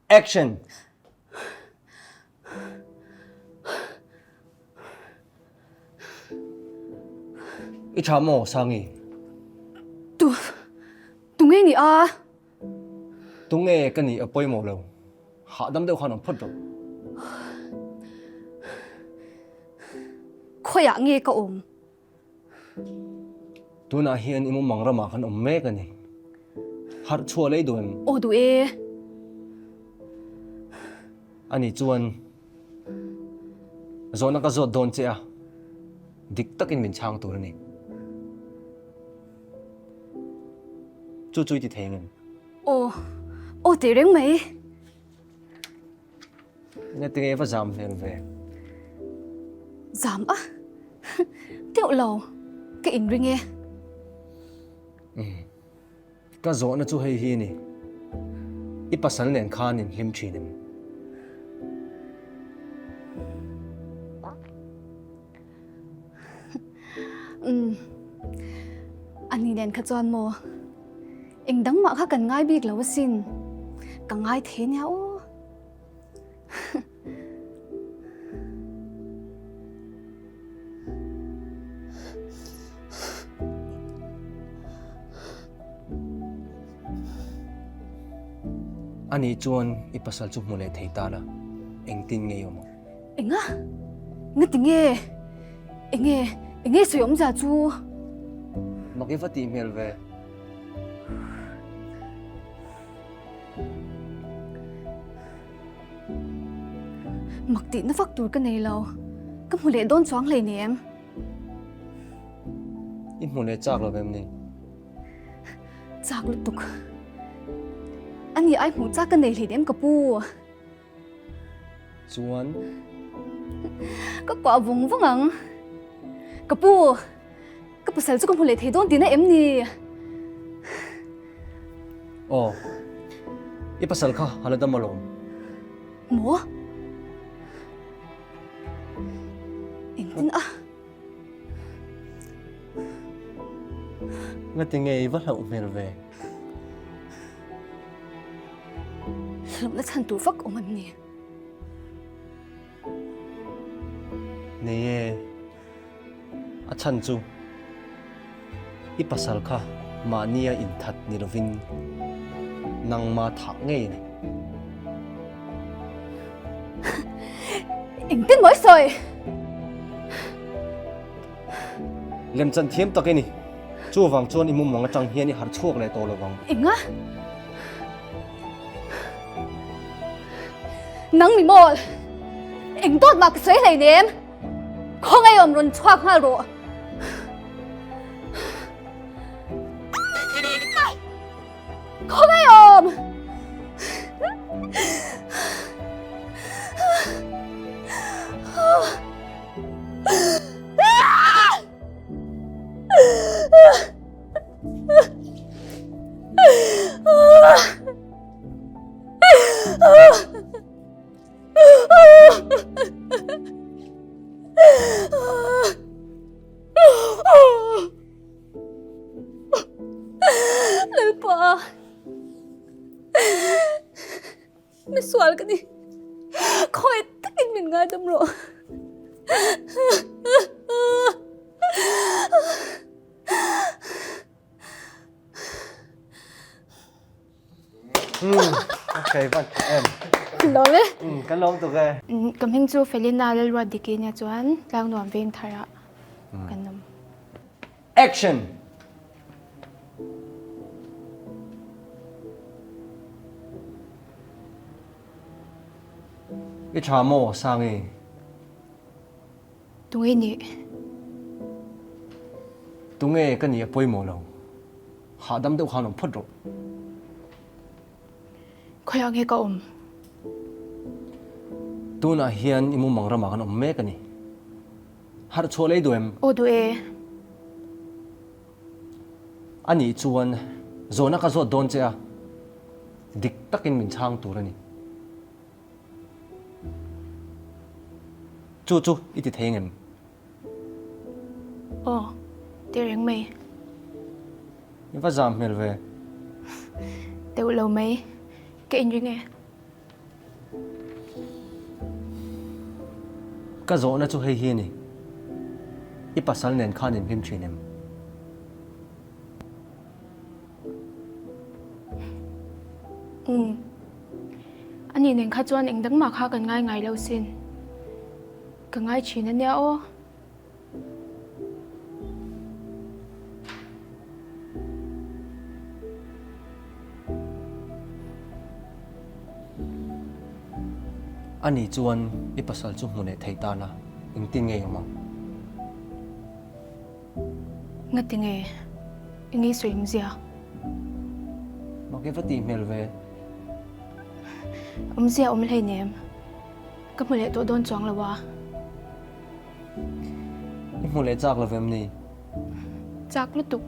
Action! I tha maw, Sangi? Tu, tunge ni a? Tunge ka nih a pawimawh lo. Hahdam deuh khan awm phawt rawh. Khawiah nge ka awm? Tunah hian i mumang ramah kan awm mek a ni. Harh chhuah lei duh em? Aw duh e. Ani chuan zawhna ka zawt dawn che a, dik takin min chhang tur a ni. Chu chu i ti thei ngem? Aw, aw teh reng mai. Nge tinge va zam hmel ve? Zam a? Deuh lo, ka inring e. Umm, ka zawhna chu hei hi a ni. I pasal nen khan in hlim thin em? Umm, ani nen kha chuan maw? Eng dang mah kha kan ngai bik lo asin. Ka ngai thei nia aw. Ani chuan i pasal chu hmu leh thei ta la, engtin nge i awm ang? Enga? Ngati nge? Enge? Enge sawi awmzia chu? Mak i va tih hmel ve. Mak tihna vak tur ka nei lo. Ka hmu leh dawn chuang hleinem. I hmu leh chak lo vem ni? Chak lutuk. Ani ai hmuh chak ka nei hleinem ka pu. Chuan? Ka kuah vawng vawng ang. Ka pu, ka pasal chu ka hmu leh thei dawn tihna em ni? Aw, i pasal kha a la dam alawm. Maw? Engtin a? Ngati nge i va hlauh hmel ve? Hlauhna chhan tur vak awm an ni. Nei e, a chhan chu i pasal kha mahnia inthat ni lovin nangma thah ngei a ni. Engtin maw i sawi? Lemchan thiam tak i ni. Chuvang chuan i mumang atang hian i harh chhuak leh tawh lovang. Enga? Nang mi mawl! Eng dawt mah ka sawi hleinem! Khawngaih awm rawn chhuak nghal rawh! Khawngaih awm! Lalpa, misual ka ni. Khawi takin min ngaidam rawh. Okay, van tha em. Lawm e. Kan lawm tuk e. Ka hming chu Felina Lalruat Diki nia chuan Tlangnuam veng tharah kan awm. Action! I tha maw, Sangi? Tunge i nih? Tunge ka nih a pawimawh lo. Hahdam deuh khan awm phawt rawh. Khawiah nge ka awm? Tunah hian i mumang ramah kan awm mek a ni. Harh chhuah lei duh em? Aw duh e. A nih chuan zawhna ka zawt dawn che a, dik takin min chhang tur a ni. Chu chu i ti thei ngem? Aw, ti reng mai. I va zam hmel ve. Deuh lo mai, ka inring e. Ka zawhna chu hei hi a ni. I pasal nen khan in hlim thin em? chuan eng dang mah kha kan ngai ngai lo sin. Ka ngai thin a nia aw. Ani chuan i pasal chu hmu leh thei tan a, engtin nge i awm ang? Ngati nge i ngei sawi awmzia? Mak i va tih hmel ve. Awmzia awm hleinem. Ka hmu leh tawh dawn chuang lo a. I hmu leh chak lo vem ni? Chak lutuk.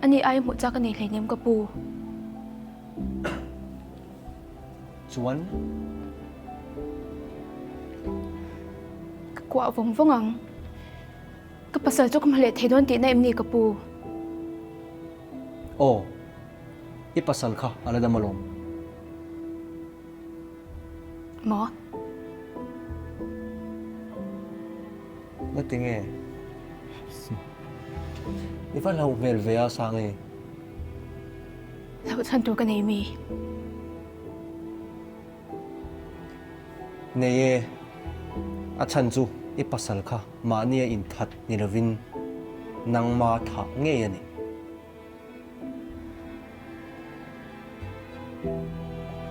Ani ai hmuh chak a nei hleinem ka pu. Chuan? Ka kuah vawng vawng ang. Ka pasal chu ka hmu leh thei dawn tihna em ni ka pu? Aw, i pasal kha a la dam alawm. Maw? Ngati nge? I va hlauh hmel ve a Sangi. Hlauh chhan tur ka nei mi? Nei e, a chhan chu i pasal kha mahnia inthat ni lovin nangma thah ngei a ni.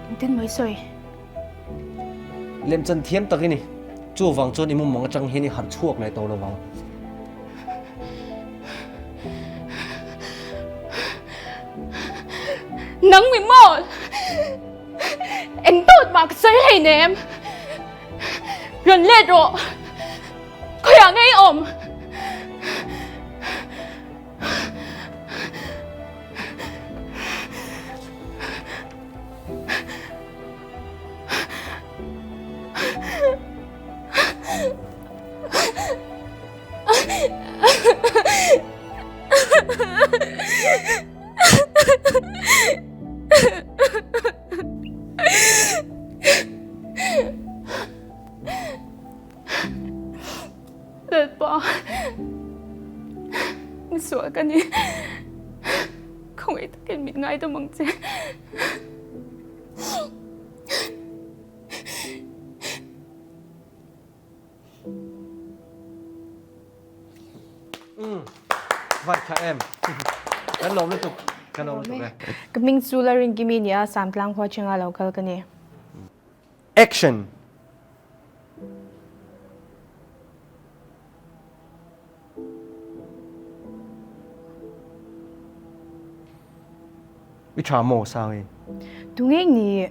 Engtin maw i sawi? Lemchan thiam tak i ni. Chuvang chuan i mumang atang hian i harh chhuak leh tawh lovang. Nang mi maw? Eng dawt mah ka sawi hleinem. Rawn let rawh. Khawiah nge i awm? Lalpa, misual ka ni. Khawngaih takin min ngaidam ang che. Vai tha em. Kan lawm lutuk. Kan lawm lutuk e. Ka hming chu Laringkimi nia Samtlang khua thenga lo kal ka ni. Action! I tha maw Sangi? Tunge ni?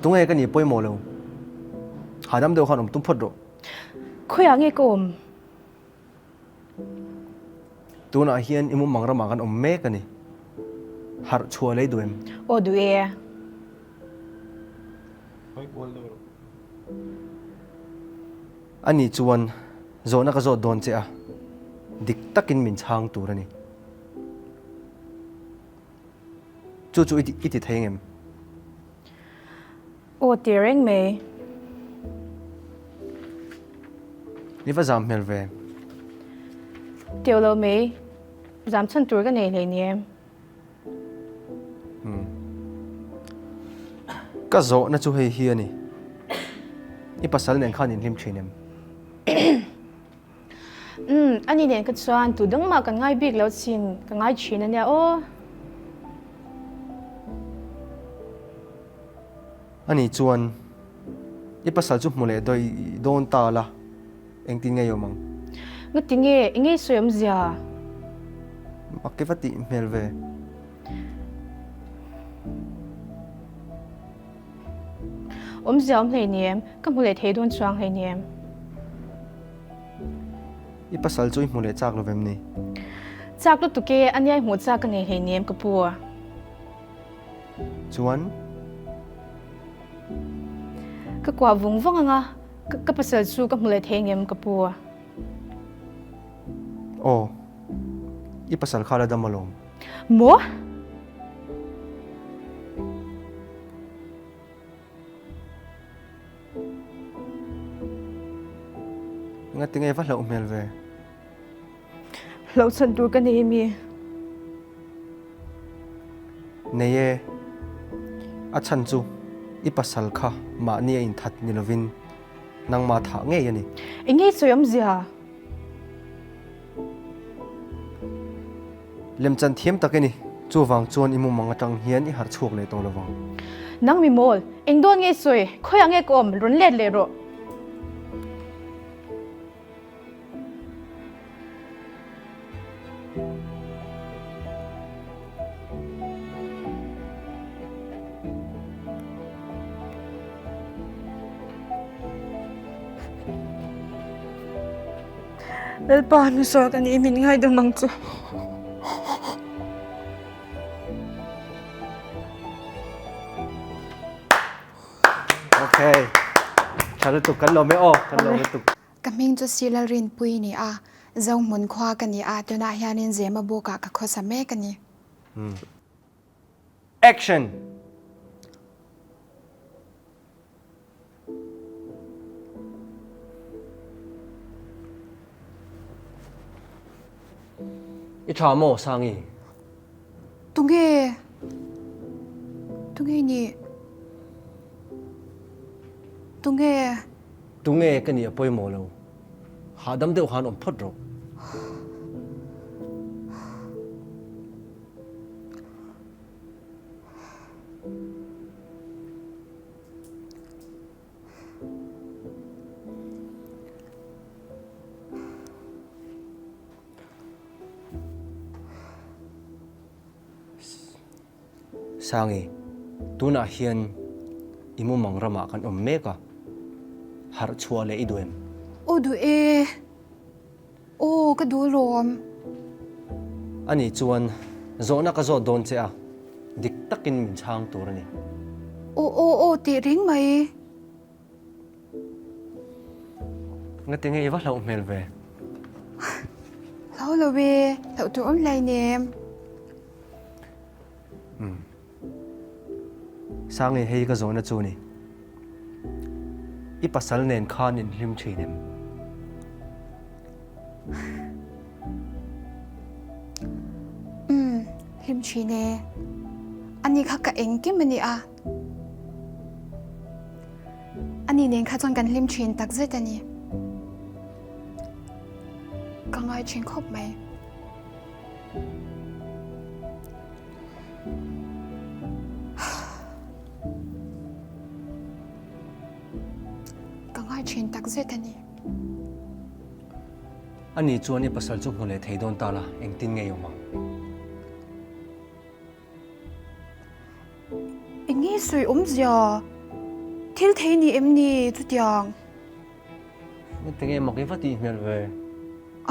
Tunge ka ni pawimawh lo. Hahdam deuh khan awm tum phawt rawh. Khawiah nge ka awm? Tunah hian i mumang ramah kan awm mek a ni. Harh chhuah lei duh em? Aw duh e. Ani chuan zawhna ka zawt dawn che a, dik takin min chhang tur a ni. Chu chu i ti thei ngem? Aw ti reng mai. I va zam hmel ve. Teuh lo mai. Zam chhan tur ka nei hlei ni em? Umm. Ka zawhna chu hei hi a ni. I pasal nen khan inhlim thin em? Umm, ani nen ka chuan tu dang mah kan ngai bik lo chin, ka ngai thin a nia aw. Ani chuan i pasal chu hmu leh dawi dawn ta la, engtin nge i awm ang? Ngati nge, eng nge i sawi awmzia? Mak i va tih hmel ve. Awmzia awm hleinem, ka hmu leh thei dawn chuang hleinem. I pasal chu i hmu leh chak lo vem ni? Chak lutuk e, a nia i hmuh chak ka nei hleinem ka pu. Chuan? Ka kuah vung vung ang a, ka pasal chu ka hmu leh thei ngem ka pu. Aw, i pasal kha la dam alawm. Maw? Engati nge va hlauh hmel ve? Hlauh chhan tur ka nei ami? Nei e. A chhan chu. I pasal kha mahni a inthat ni lovin nangma thah ngei a ni. Eng nge sawi awmzia? Lemchan thiam tak i ni. Chuvang chuan i mumang atang hian i harh chhuak leh tawh lovang. Nang mi mawl, eng dawn nge sawi? Khawiah nge ka awm? Rawn let leh rawh. Lalpa misual ka ni min ngaidam ang chu. Okay. Tha lutuk kan lawm e aw, kan lawm lutuk. Ka hming chu Sila Rinpui ni a, Zohmun khua ka ni a, tunah hianin Zemabawkah ka khawsa mek a ni. Action! I tha maw Sangi? Tunge? Tunge ni? Tunge? Tunge ka nih a pawimawh lo. Hahdam deuh khan awm phawt rawh. Sangi, tunah hian i mumang ramah kan awm mek a, harh chhuah leh i duh em? Aw duh e. Aw, ka duh lawm. Ani chuan zawhna ka zawt dawn che a, dik takin min chhang tur a ni. Aw, aw, aw tih reng mai. Ngati nge i va hlauh hmel ve? Hlau lo e, hlauh tur awm hlai nem. Umm. Sangi hei ka zawhna chu ni. I pasal nen khan in hlim thin em? Umm, hlim thin e. Ani kha ka engkim a ni a. Ani nen kha chuan kan hlim thin takzet a ni. Ka ngai thin khawp mai. Ka ngai thin tak zet a ni. Ani chuan i pasal chu hmu leh thei dawn ta la, engtin nge i awm ang? Eng nge sawi awmzia? Thil thei ni em ni chutiang? Engti nge mak i va tih hmel ve?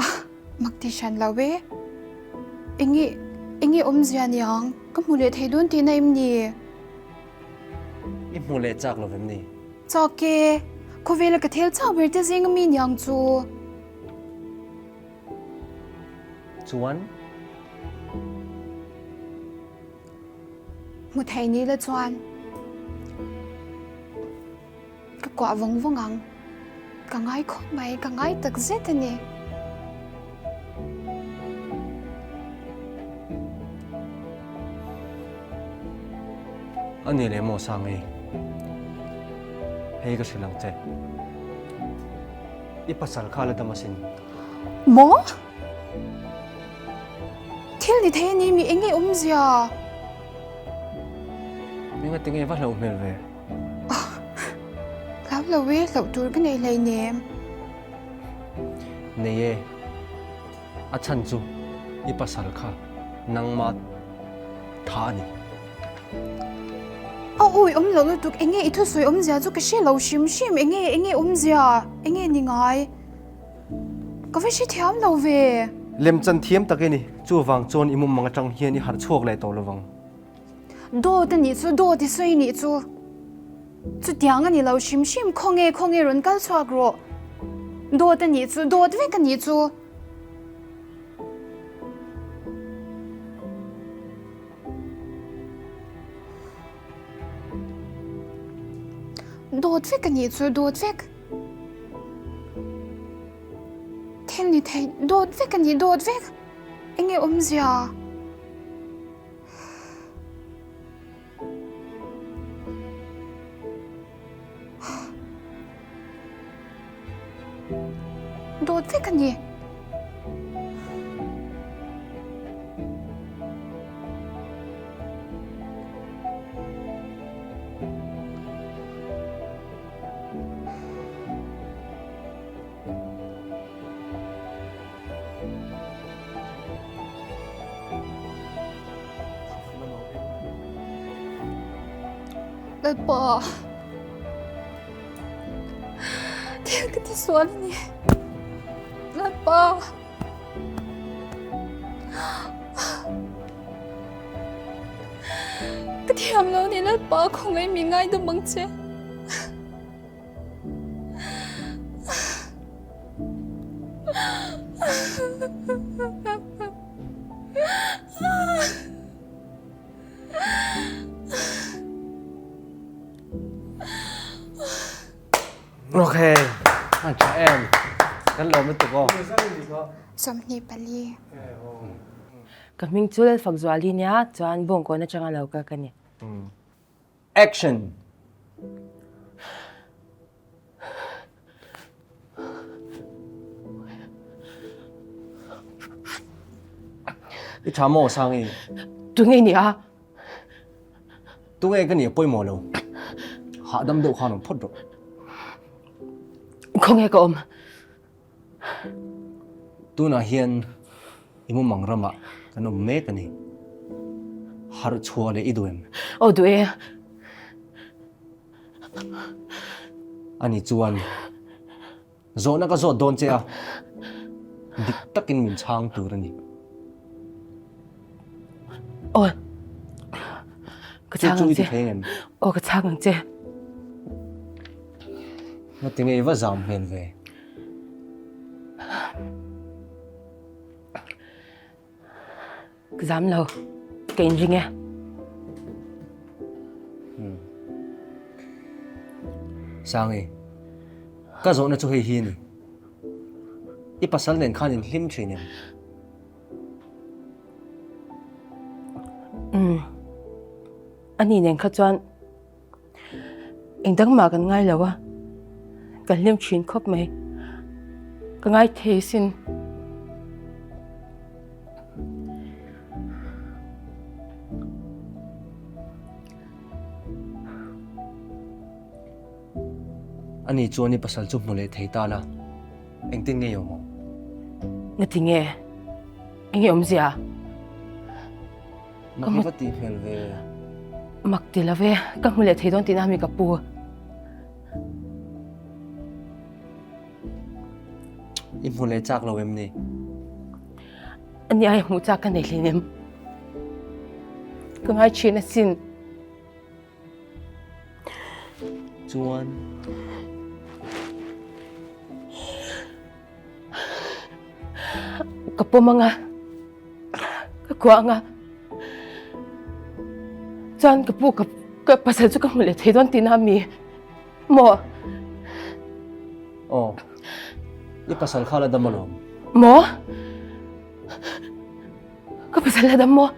Ah, mak ti hran lo e. Enge, enge awmzia niang? Ka hmu leh thei dawn tihna em ni? I hmu leh chak lo vem ni? Chak e, khawvela ka thel chak ber te zing ami niang chu. Chuan? Hmu thei ni la chuan. Ka kuah vawng vawng ang. Ka ngai khawp mai, ka ngai tak zet a ni. A ni leh maw Sangi? Hei ka hrilh ang che. I pasal kha la dam asin. Maw? Thil ni thei a ni mi eng nge awmzia? Engati nge va hlauh hmel ve? Hlau lo e, hlauh tur ka nei hleinem. Nei e, a chhan chu i pasal kha nangma tha a ni. A awi awm loh lutuk, enge i thusawi awmzia chu ka hre lo hrim hrim, enge enge awmzia, enge ni ngai? Ka va hrethiam lo ve. Lemchan thiam tak i ni, chuvang chuan i mumang atang hian i harh chhuak leh tawh lovang. Dawt a nih chu, dawt i sawi nih chu. Chutiang a ni lo hrim hrim, khawnge khawnge rawn kal chhuak rawh. Dawt a nih chu, dawt vek a nih chu. Dawt vek a nih chu, dawt vek. Thil ni thei, dawt vek a ni, dawt vek. Enge awmzia? Dawt vek a ni. Lalpa, thil ka ti sual a ni. Lalpa, ka thiam lo ni Lalpa, khawngaih mi ngaidam ang che. Ok, an tha em. Kan lawm lutuk aw. 24. Ka hming chu Lalfakzuali nia chuan Bawngkawn atanga lo kal ka ni. Action! I tha maw Sangi? Tunge ni a? Tunge ka ni a pawimawh lo. Hahdam deuh khan awm phawt rawh. Khawnge ka awm? Tunah hian i mumang ramah kan awm mek a ni. Harh chhuah leh i duh em? Aw duh e. Ani chuan zawhna ka zawt dawn che a, dik takin min chhang tur a ni. Aw, ka chhang ang che. Aw, ka chhang ang che. Ngatinge i va zam hmel ve? Ka zam lo, ka inring e. Sangi, ka zawhna chu hei hi a ni. I pasal nen khan in hlim thin em? Umm, ani nen kha chuan Engdang mah kan ngai lo a, kan hlim thin khawp mai. Ka ngai thei sin. Ani chuan i pasal chu hmu leh thei ta la, engtin nge i awm ang? Ngati nge? Enge awmzia? Mak i va tih hmel ve. Mak ti lo ve, ka hmu leh thei dawn tihna mi ka pu. I hmu leh chak lo em ni? Ani ai hmuh chak ka nei hleinem. Ka ngai thin asin. Chuan. Ka pawm anga, ka kuah anga, chuan ka pu ka ka pasal chu ka hmu leh thei dawn tihna a mi maw? Aw, i pasal kha la dam alawm. Maw? Ka pasal la dam maw?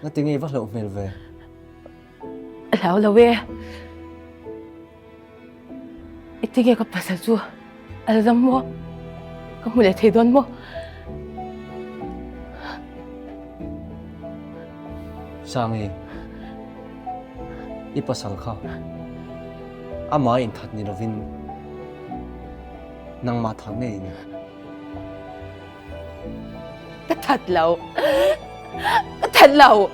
Ngatinge i va hlauh hmel ve? A hlau lo e. I tinge ka pasal chu a la dam maw? Ka hmu leh thei dawn maw? Sangi, i pasal kha amah inthat ni lovin nangmah that ngei i ni. Ka that lo. Ka that lo.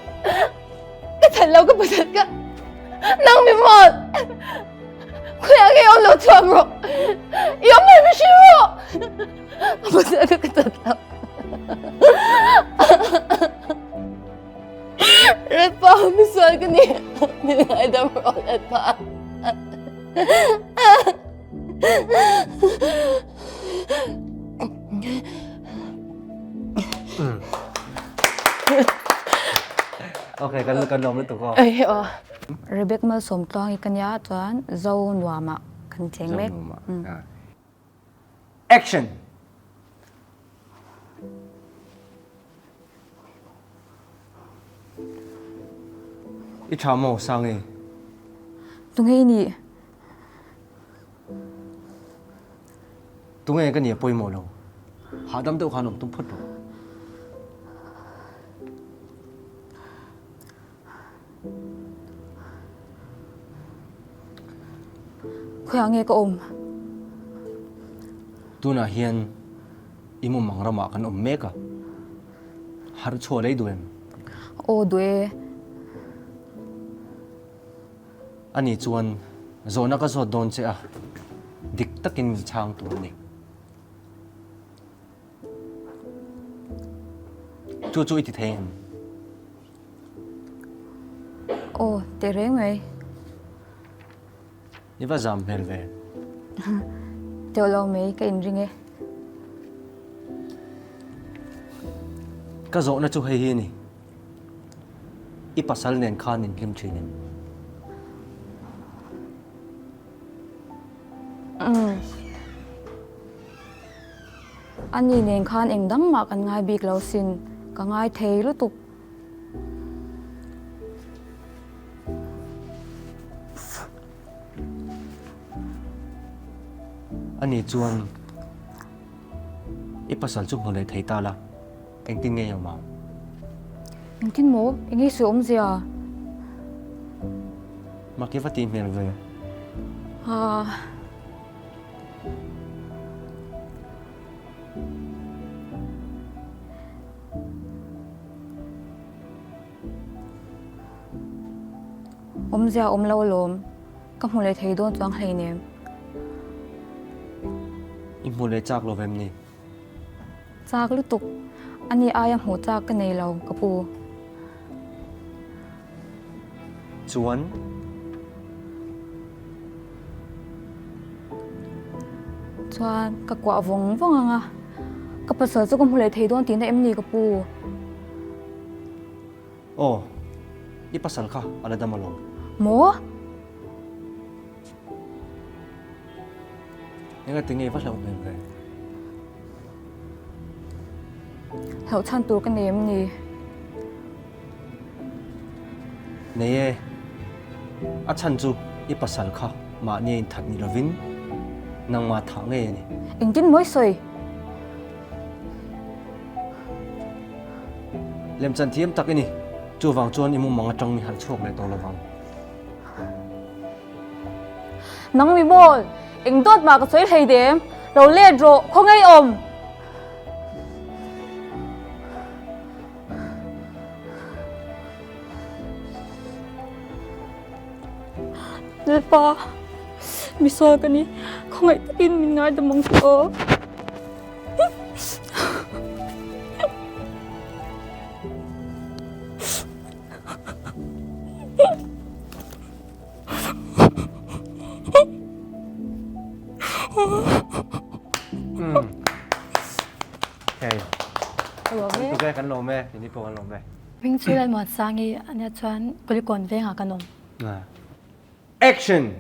Ka that lo ka pasal ka nang mi mawl. Khawiah nge i awm lo chhuak rawh. I awm mai mihring rawh. Ka pasal ka ka that lo. Lalpa misual ka ni. Min ngaidam rawh Lalpa. Ok, kan kan lawm lutuk aw. Ai aw. Rebek Malsawm tluang i ka nia chuan Zo nuamah kan cheng mek. Zo nuamah. Action! I tha maw Sangi? Tunge i nih? Tunge ka nia pawimawh lo. Hahdam deuh khan awm tum phawt rawh. Khawiah nge ka awm? Tunah hian i mumang ramah kan awm mek a. Harh chhuah lei duh em? Aw duh e. Ani chuan zawhna ka zawt dawn che a, dik takin min chhang tur a ni. Chu chu i ti thei em? Aw, teh reng mai. I va zam hmel ve. Teuh lo mai, ka inring e. Ka zawhna chu hei hi a ni. I pasal nen khan in hlim thin em? Umm. Ani nen khan eng dang mah kan ngai bik lo sin, ka ngai thei lutuk. Ani chuan i pasal chu hmu leh thei ta la, engtin nge i awm ang? Engtin maw? Eng nge sawi awmzia? Mak i va tih hmel ve. Haa. Awmzia awm lo alawm, ka hmu leh thei dawn chuang hleinem. I hmu leh chak lo vem ni? Chak lutuk, ani aia hmuh chak ka nei lo ka pu. Chuan? Chuan ka kuah vawng vawng ang a, ka pasal chu ka hmu leh thei dawn tihna em ni ka pu? Aw, i pasal kha a la dam alawm. Maw? Engati nge i va hlauh hmel ve? Hlauh chhan tur ka nei em ni? Nei e, a chhan chu i pasal kha mahni a inthat ni lovin nangmah thah ngei a ni. Engtin mawi sawi? Lemchan thiam tak i ni, chuvang chuan i mumang atang mi harh chhuak leh tawh lovang. Nang mi mawl, eng dawt mah ka sawi hlei dem, lo let rawh, khaw ngei awm. Lalpa, misual ka ni, khawngaih takin min ngaidam ang che aw. Hei. Kan tuk e, kan lawm e, ini pawh kan lawm e. Hming chu Lalmuansangi ania chuan Kulikawn vengah kan awm. Action!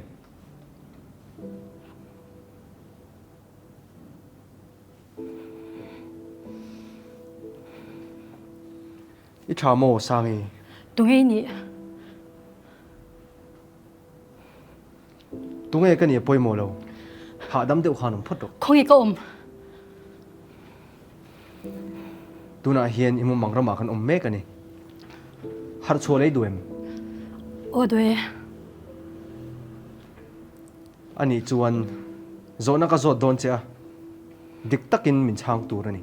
I tha maw Sangi? Tunge i nih? Tunge ka nih a pawimawh lo. Hahdam deuh khan awm phawt rawh. Khawnge ka awm? Tunah hian i mumang ramah kan awm mek a ni. Harh chhuah lei duh em? Aw duh e. Anih chuan zawhna ka zawt dawn che a, dik takin min chhang tur a ni.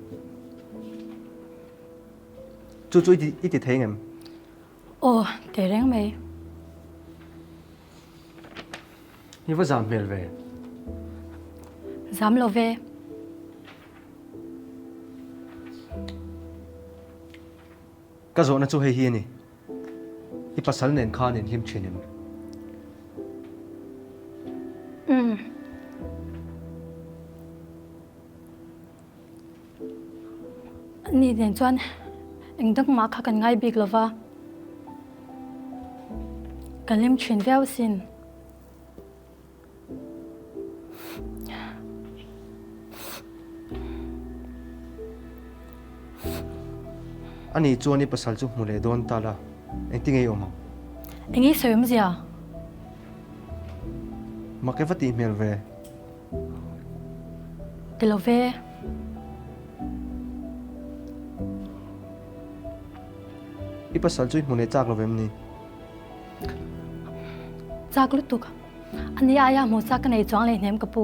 Chu chu i ti thei ngem? Aw, teh reng mai. I va zam hmel ve. Zam lo ve. Ka zawhna chu hei hi a ni. I pasal nen khan in hlim thin em? Umm. Ni nen chuan eng dang mah kha kan ngai bik lo va, kan hlim thin viau asin. Ani chuan i pasal chu hmu leh dawn ta la, engtin nge i awm ang? Eng i sawi awmzia? Mak e va tih hmel ve. Ti lo ve. I pasal chu i hmu leh chak lo vem ni? Chak lutuk. Ani aia hmu chak ka nei chuang leh hnem ka pu.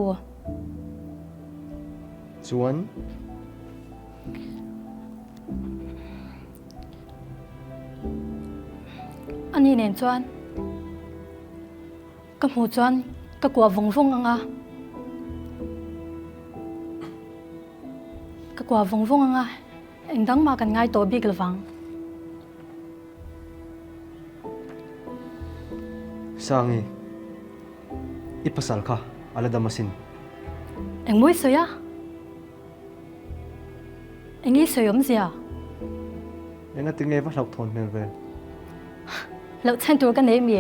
Chuan? Ani nen chuan ka hmuh chuan ka kuah vawng vawng ang a. Ka kuah vawng vawng ang a, eng dang mah kan ngai tawh bik lovang. Sangi, i pasal kha a la dam asin. Engmaw i sawi a? Eng i sawi awmzia? Engati nge va hlauhthawn hmel ve? Hlauh chhan tur ka nei mi?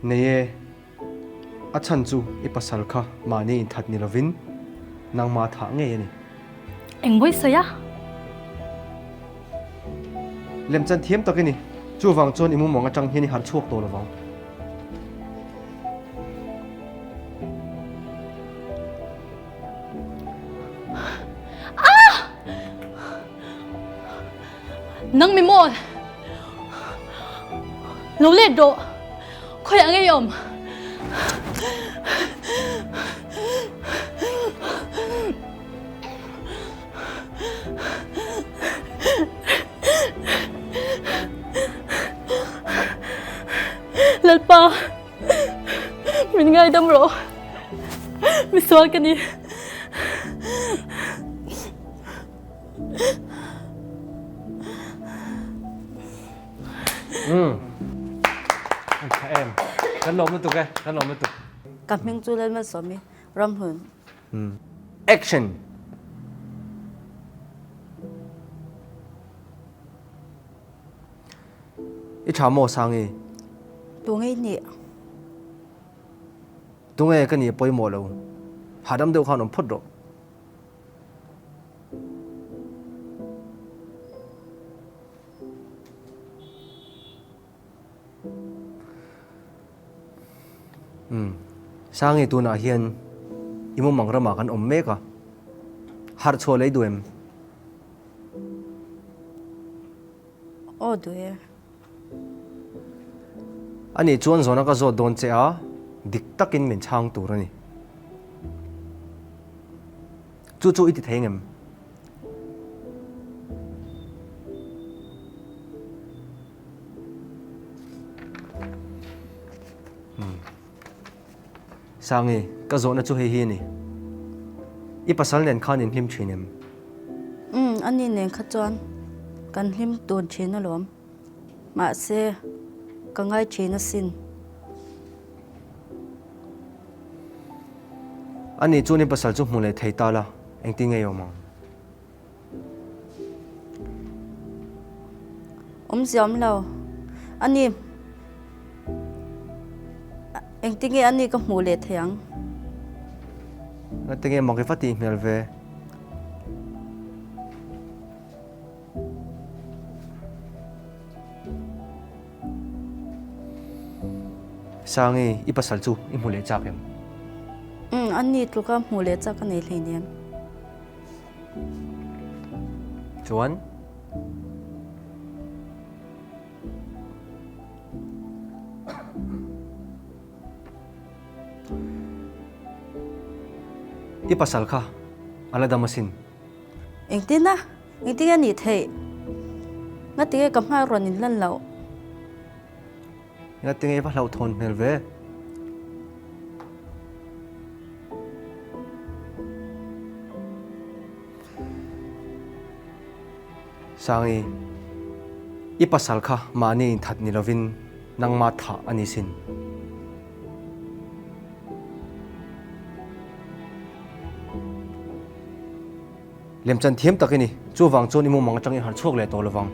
Nei e, a chhan chu i pasal kha mahni inthat ni lovin nangma thah ngei a ni. Engmaw i sawi a? Lemchan thiam tak i ni. Chuvang chuan i mumang atang hian i harh chhuak tawh lovang. Ah! Nang mi maw? Lo let rawh. Khawiah nge i awm? Lalpa, min ngaidam rawh. Misual ka ni. Umm. Tha em. Kan lawm lutuk e, kan lawm lutuk. Ka hming chu Lalmalsawmi Ramhlun. Action! I tha maw Sangi? Tunge i nih? Tunge ka nih a pawimawh lo. Hahdam deuh khan awm phawt rawh. Umm. Sangi tunah hian i mumang ramah kan awm mek a, harh chhuah lei duh em? Aw duh e. Ani chuan zawhna ka zawt dawn che a, dik takin min chhang tur a ni. Chu chu i ti thei ngem? Sangi, ka zawhna chu hei hi a ni. I pasal nen khan in hlim thin em? Umm, ani nen kha chuan kan hlim tun thin alawm. Mahse, ka ngai thin asin. Ani chuan i pasal chu hmu leh thei ta la, engtin nge i awm ang? Awmzia awm lo. Ani, engtin nge ani ka hmuh leh thei ang? Engtin nge mak i va tih hmel ve? Sangi, i pasal chu i hmu leh chak em? Umm, ani tluka hmu leh chak a nei hleinem. Chuan? I pasal kha a la dam asin. Engtin a? Engtin a nih theih? Ngatinge ka hma rawn in lan loh? Ngatinge i va hlauhthawn hmel ve? Sangi, i pasal kha mahni inthat ni lovin nangma thah a ni sin. Lemchan thiam tak i ni, chuvang chuan i mumang atang i harh chhuak leh tawh lovang.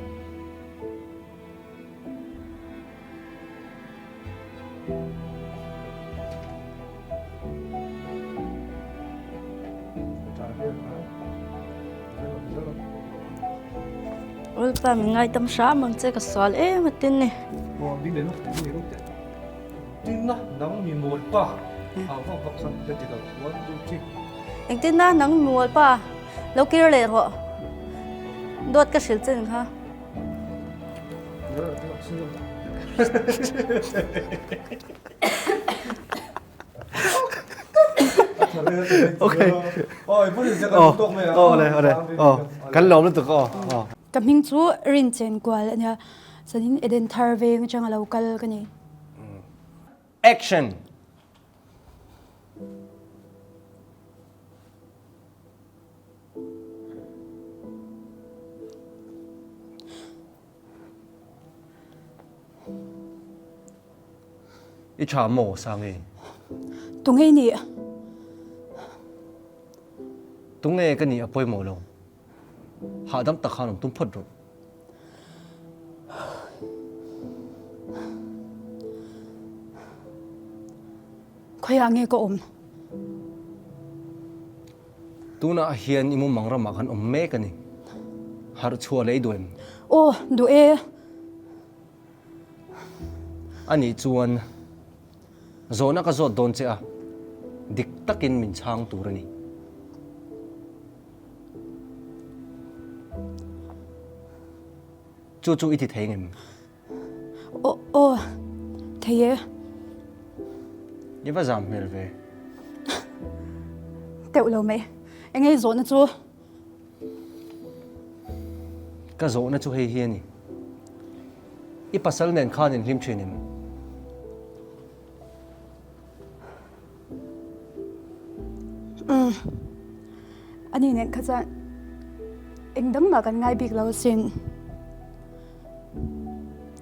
Lalpa min ngaitam hram ang che ka sual em a tin ni. Tin na nang mi mawl pa. Engtin na nang mual pa lo kir leh rawh. Dawt ka hrilh che kha. Okay. Oh, oh, ole, ole. Oh, kan lawm lutuk aw. Oh. Ka hming chu Rin Chen Kual ania. Sanin Eden Thar veng atanga lo kal ka ni. Action! I tha maw Sangi? Tunge i nih? Tunge ka nih a pawimawh lo. Hahdam tak khan awm tum phawt rawh. Khawiah nge ka awm? Tunah hian i mumang ramah khan awm mek a ni. Harh chhuah leh i duh em? Aw, duh e. Anih chuan zawhna ka zawt dawn che a, dik takin min chhang tur a ni. Chu chu i ti thei ngem? Aw, aw, thei e. I va zam hmel ve. Teuh lo mai. Eng nge i zawhna chu? Ka zawhna chu hei hi a ni. I pasal nen khan in hlim thin em? Umm. Ani nen kha chuan eng dang mah kan ngai bik lo asin.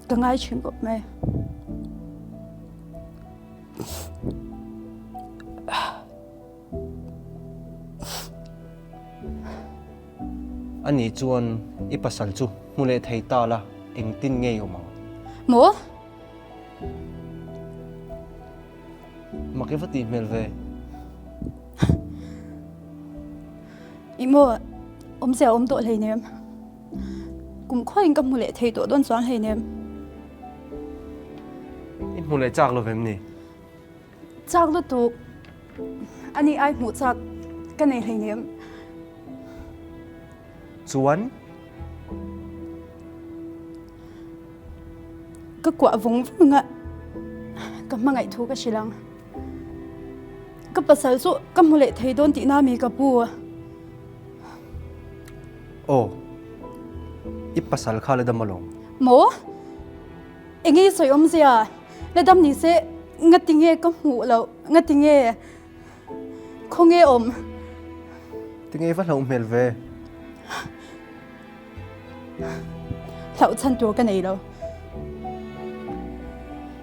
Ka ngai thin khawp mai. Ani chuan i pasal chu hmu leh thei ta la engtin ngei awm ang? Maw? Mak i va tih hmel ve. I maw awmzia awm tawh hleinem. Kum khuain ka hmu leh thei tawh dawn chuang hleinem. I hmu leh chak lo vem ni? Chak lutuk. Ani ai hmuh chak ka nei hleinem. Chuan? Ka kuah vawng vawng a, ka hmangaih thu ka hrilh ang. Ka pasal chu ka hmu leh thei dawn tihna mi ka pu. Aw, i pasal kha la dam alawm. Maw? Enge i sawi awmzia? La dam ni se ngati nge ka hmuh loh, ngati nge? Khawnge awm? Tinge i va hlauh hmel ve? Hlauh chhan tur ka nei lo.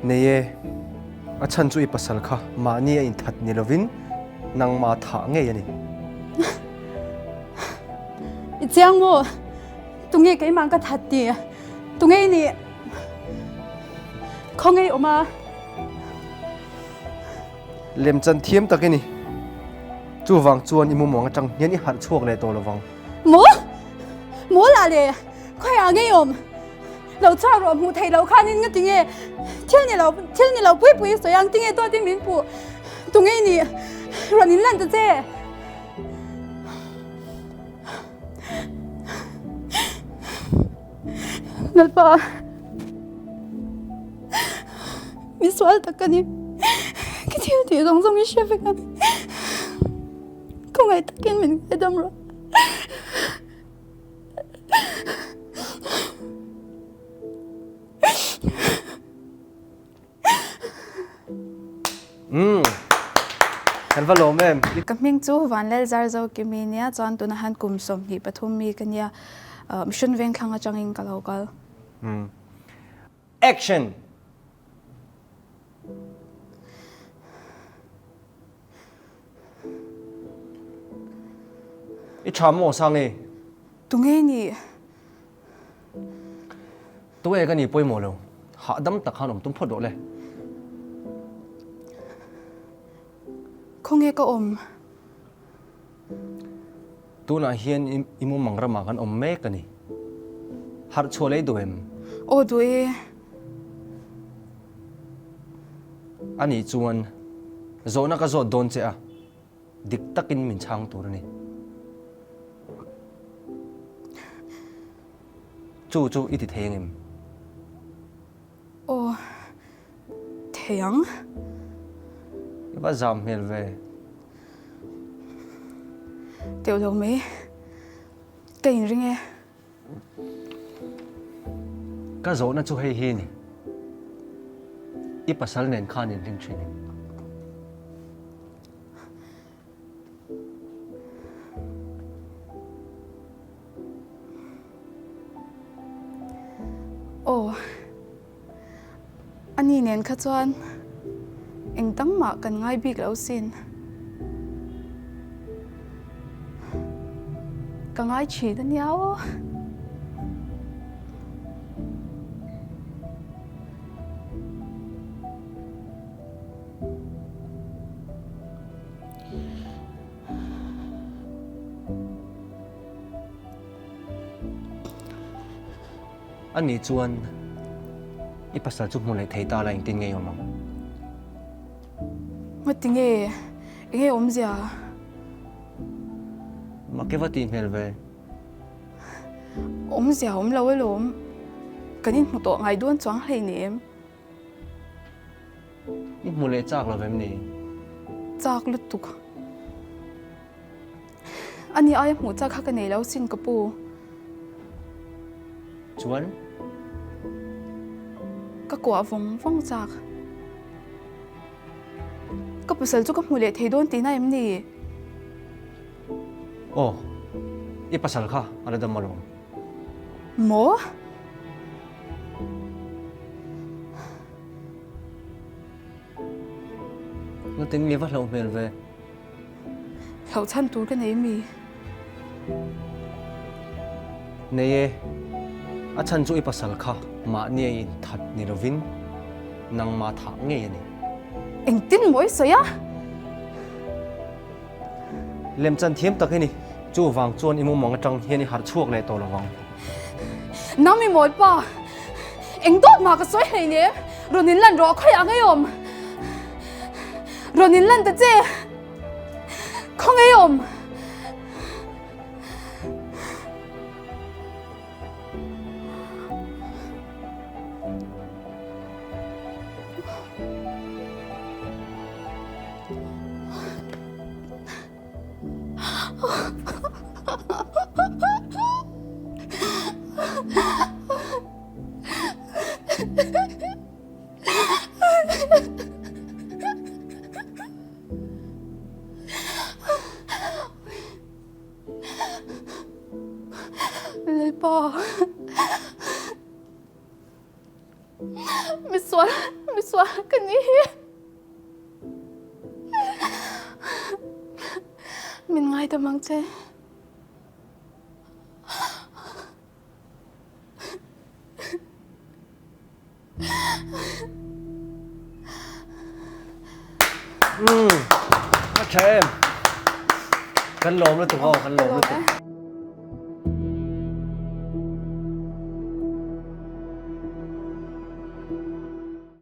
Nei e, a chhan chu i pasal kha mahni a inthat ni lovin nangmah thah ngei a ni. I chiang maw? Tunge keimah ka that ti? Tunge i nih? Khawnge i awm a? Lemchan thiam tak i ni. Chuvang chuan i mumawng atang hian i harh chhuak leh tawh lovang. Maw? Maw lah le? Khawiah ngei awm? Lo chhuak rawh hmuh theih loh khanin nga tinge thil ni lo thil ni lo pui pui sawi ang tinge dawtin min puh tunge i nih rawn in lan ta che. Lalpa. Mi sual tak ka ni. Ka thil tih zawng zawng i hre vek a. Khawngaih takin min ngaidam rawh. Umm. Kan va lawm em. Ka hming chu Vanlal Zarzo Kimi nia chuan tuna han kum 23 mi ka nia. Mission Vengthlang atangin ka lo kal. Umm. Action! I tha maw Sangi? Tunge i nih? Tunge ka nih pawimawh lo. Hahdam tak khan awm tum phawt rawh le. Khawnge ka awm? Tunah hian i mumang ramah kan awm mek a ni. Harh chhuah leh i duh em? Aw duh e. Anih chuan. Zawhna ka zawt dawn che a, dik takin min chhang tur a ni. Chu chu i ti thei angem? Aw, thei ang. I va zam hmel ve. Teuh lo mai, ka inring e. Ka zawhna chu hei hi ni. I pasal nen khan inhlim thin em? Aw, ani nen kha chuan eng dang mah kan ngai bik lo sin. Ka ngai thin a nia aw. A nih chuan i pasal chu hmu leh thei ta la engtin nge i awm ang? Ngati nge? Enge awmzia? Mak i va tih hmel ve. Awmzia awm lo alawm. Kan inhmu tawh ngai dawn chuang hleinem. I hmu leh chak lo vem ni? Chak lutuk. Ani aia hmuh chak kha ka nei lo sin ka pu. Chuan? Ka kuah vawng vawng chak. Ka pasal chu ka hmu leh thei dawn tihna em ni? Aw, i pasal kha a la dam alawm. Maw? Natin mi va hlauh hmel ve. Hlauh chhan tur ka nei mi? Nei e, a chhan chu i pasal kha mahni a inthat ni lovin nangmah thah ngei a ni. Engtin maw i sawi a? Lemchan thiam tak i ni. Chuvang chuan i mumang atang hian i harh chhuak leh tawh lo vang. Nang mi mawi pa, eng dawt mah ka sawi hleinem. Rawn in lan rawh khawiah ngei awm. Rawn in lan ta che. Khaw ngei awm. Lalpa. Misual, misual ka ni hi. Min ngaidam ang che. A tha em. Kan lawm lutuk aw, kan lawm lutuk.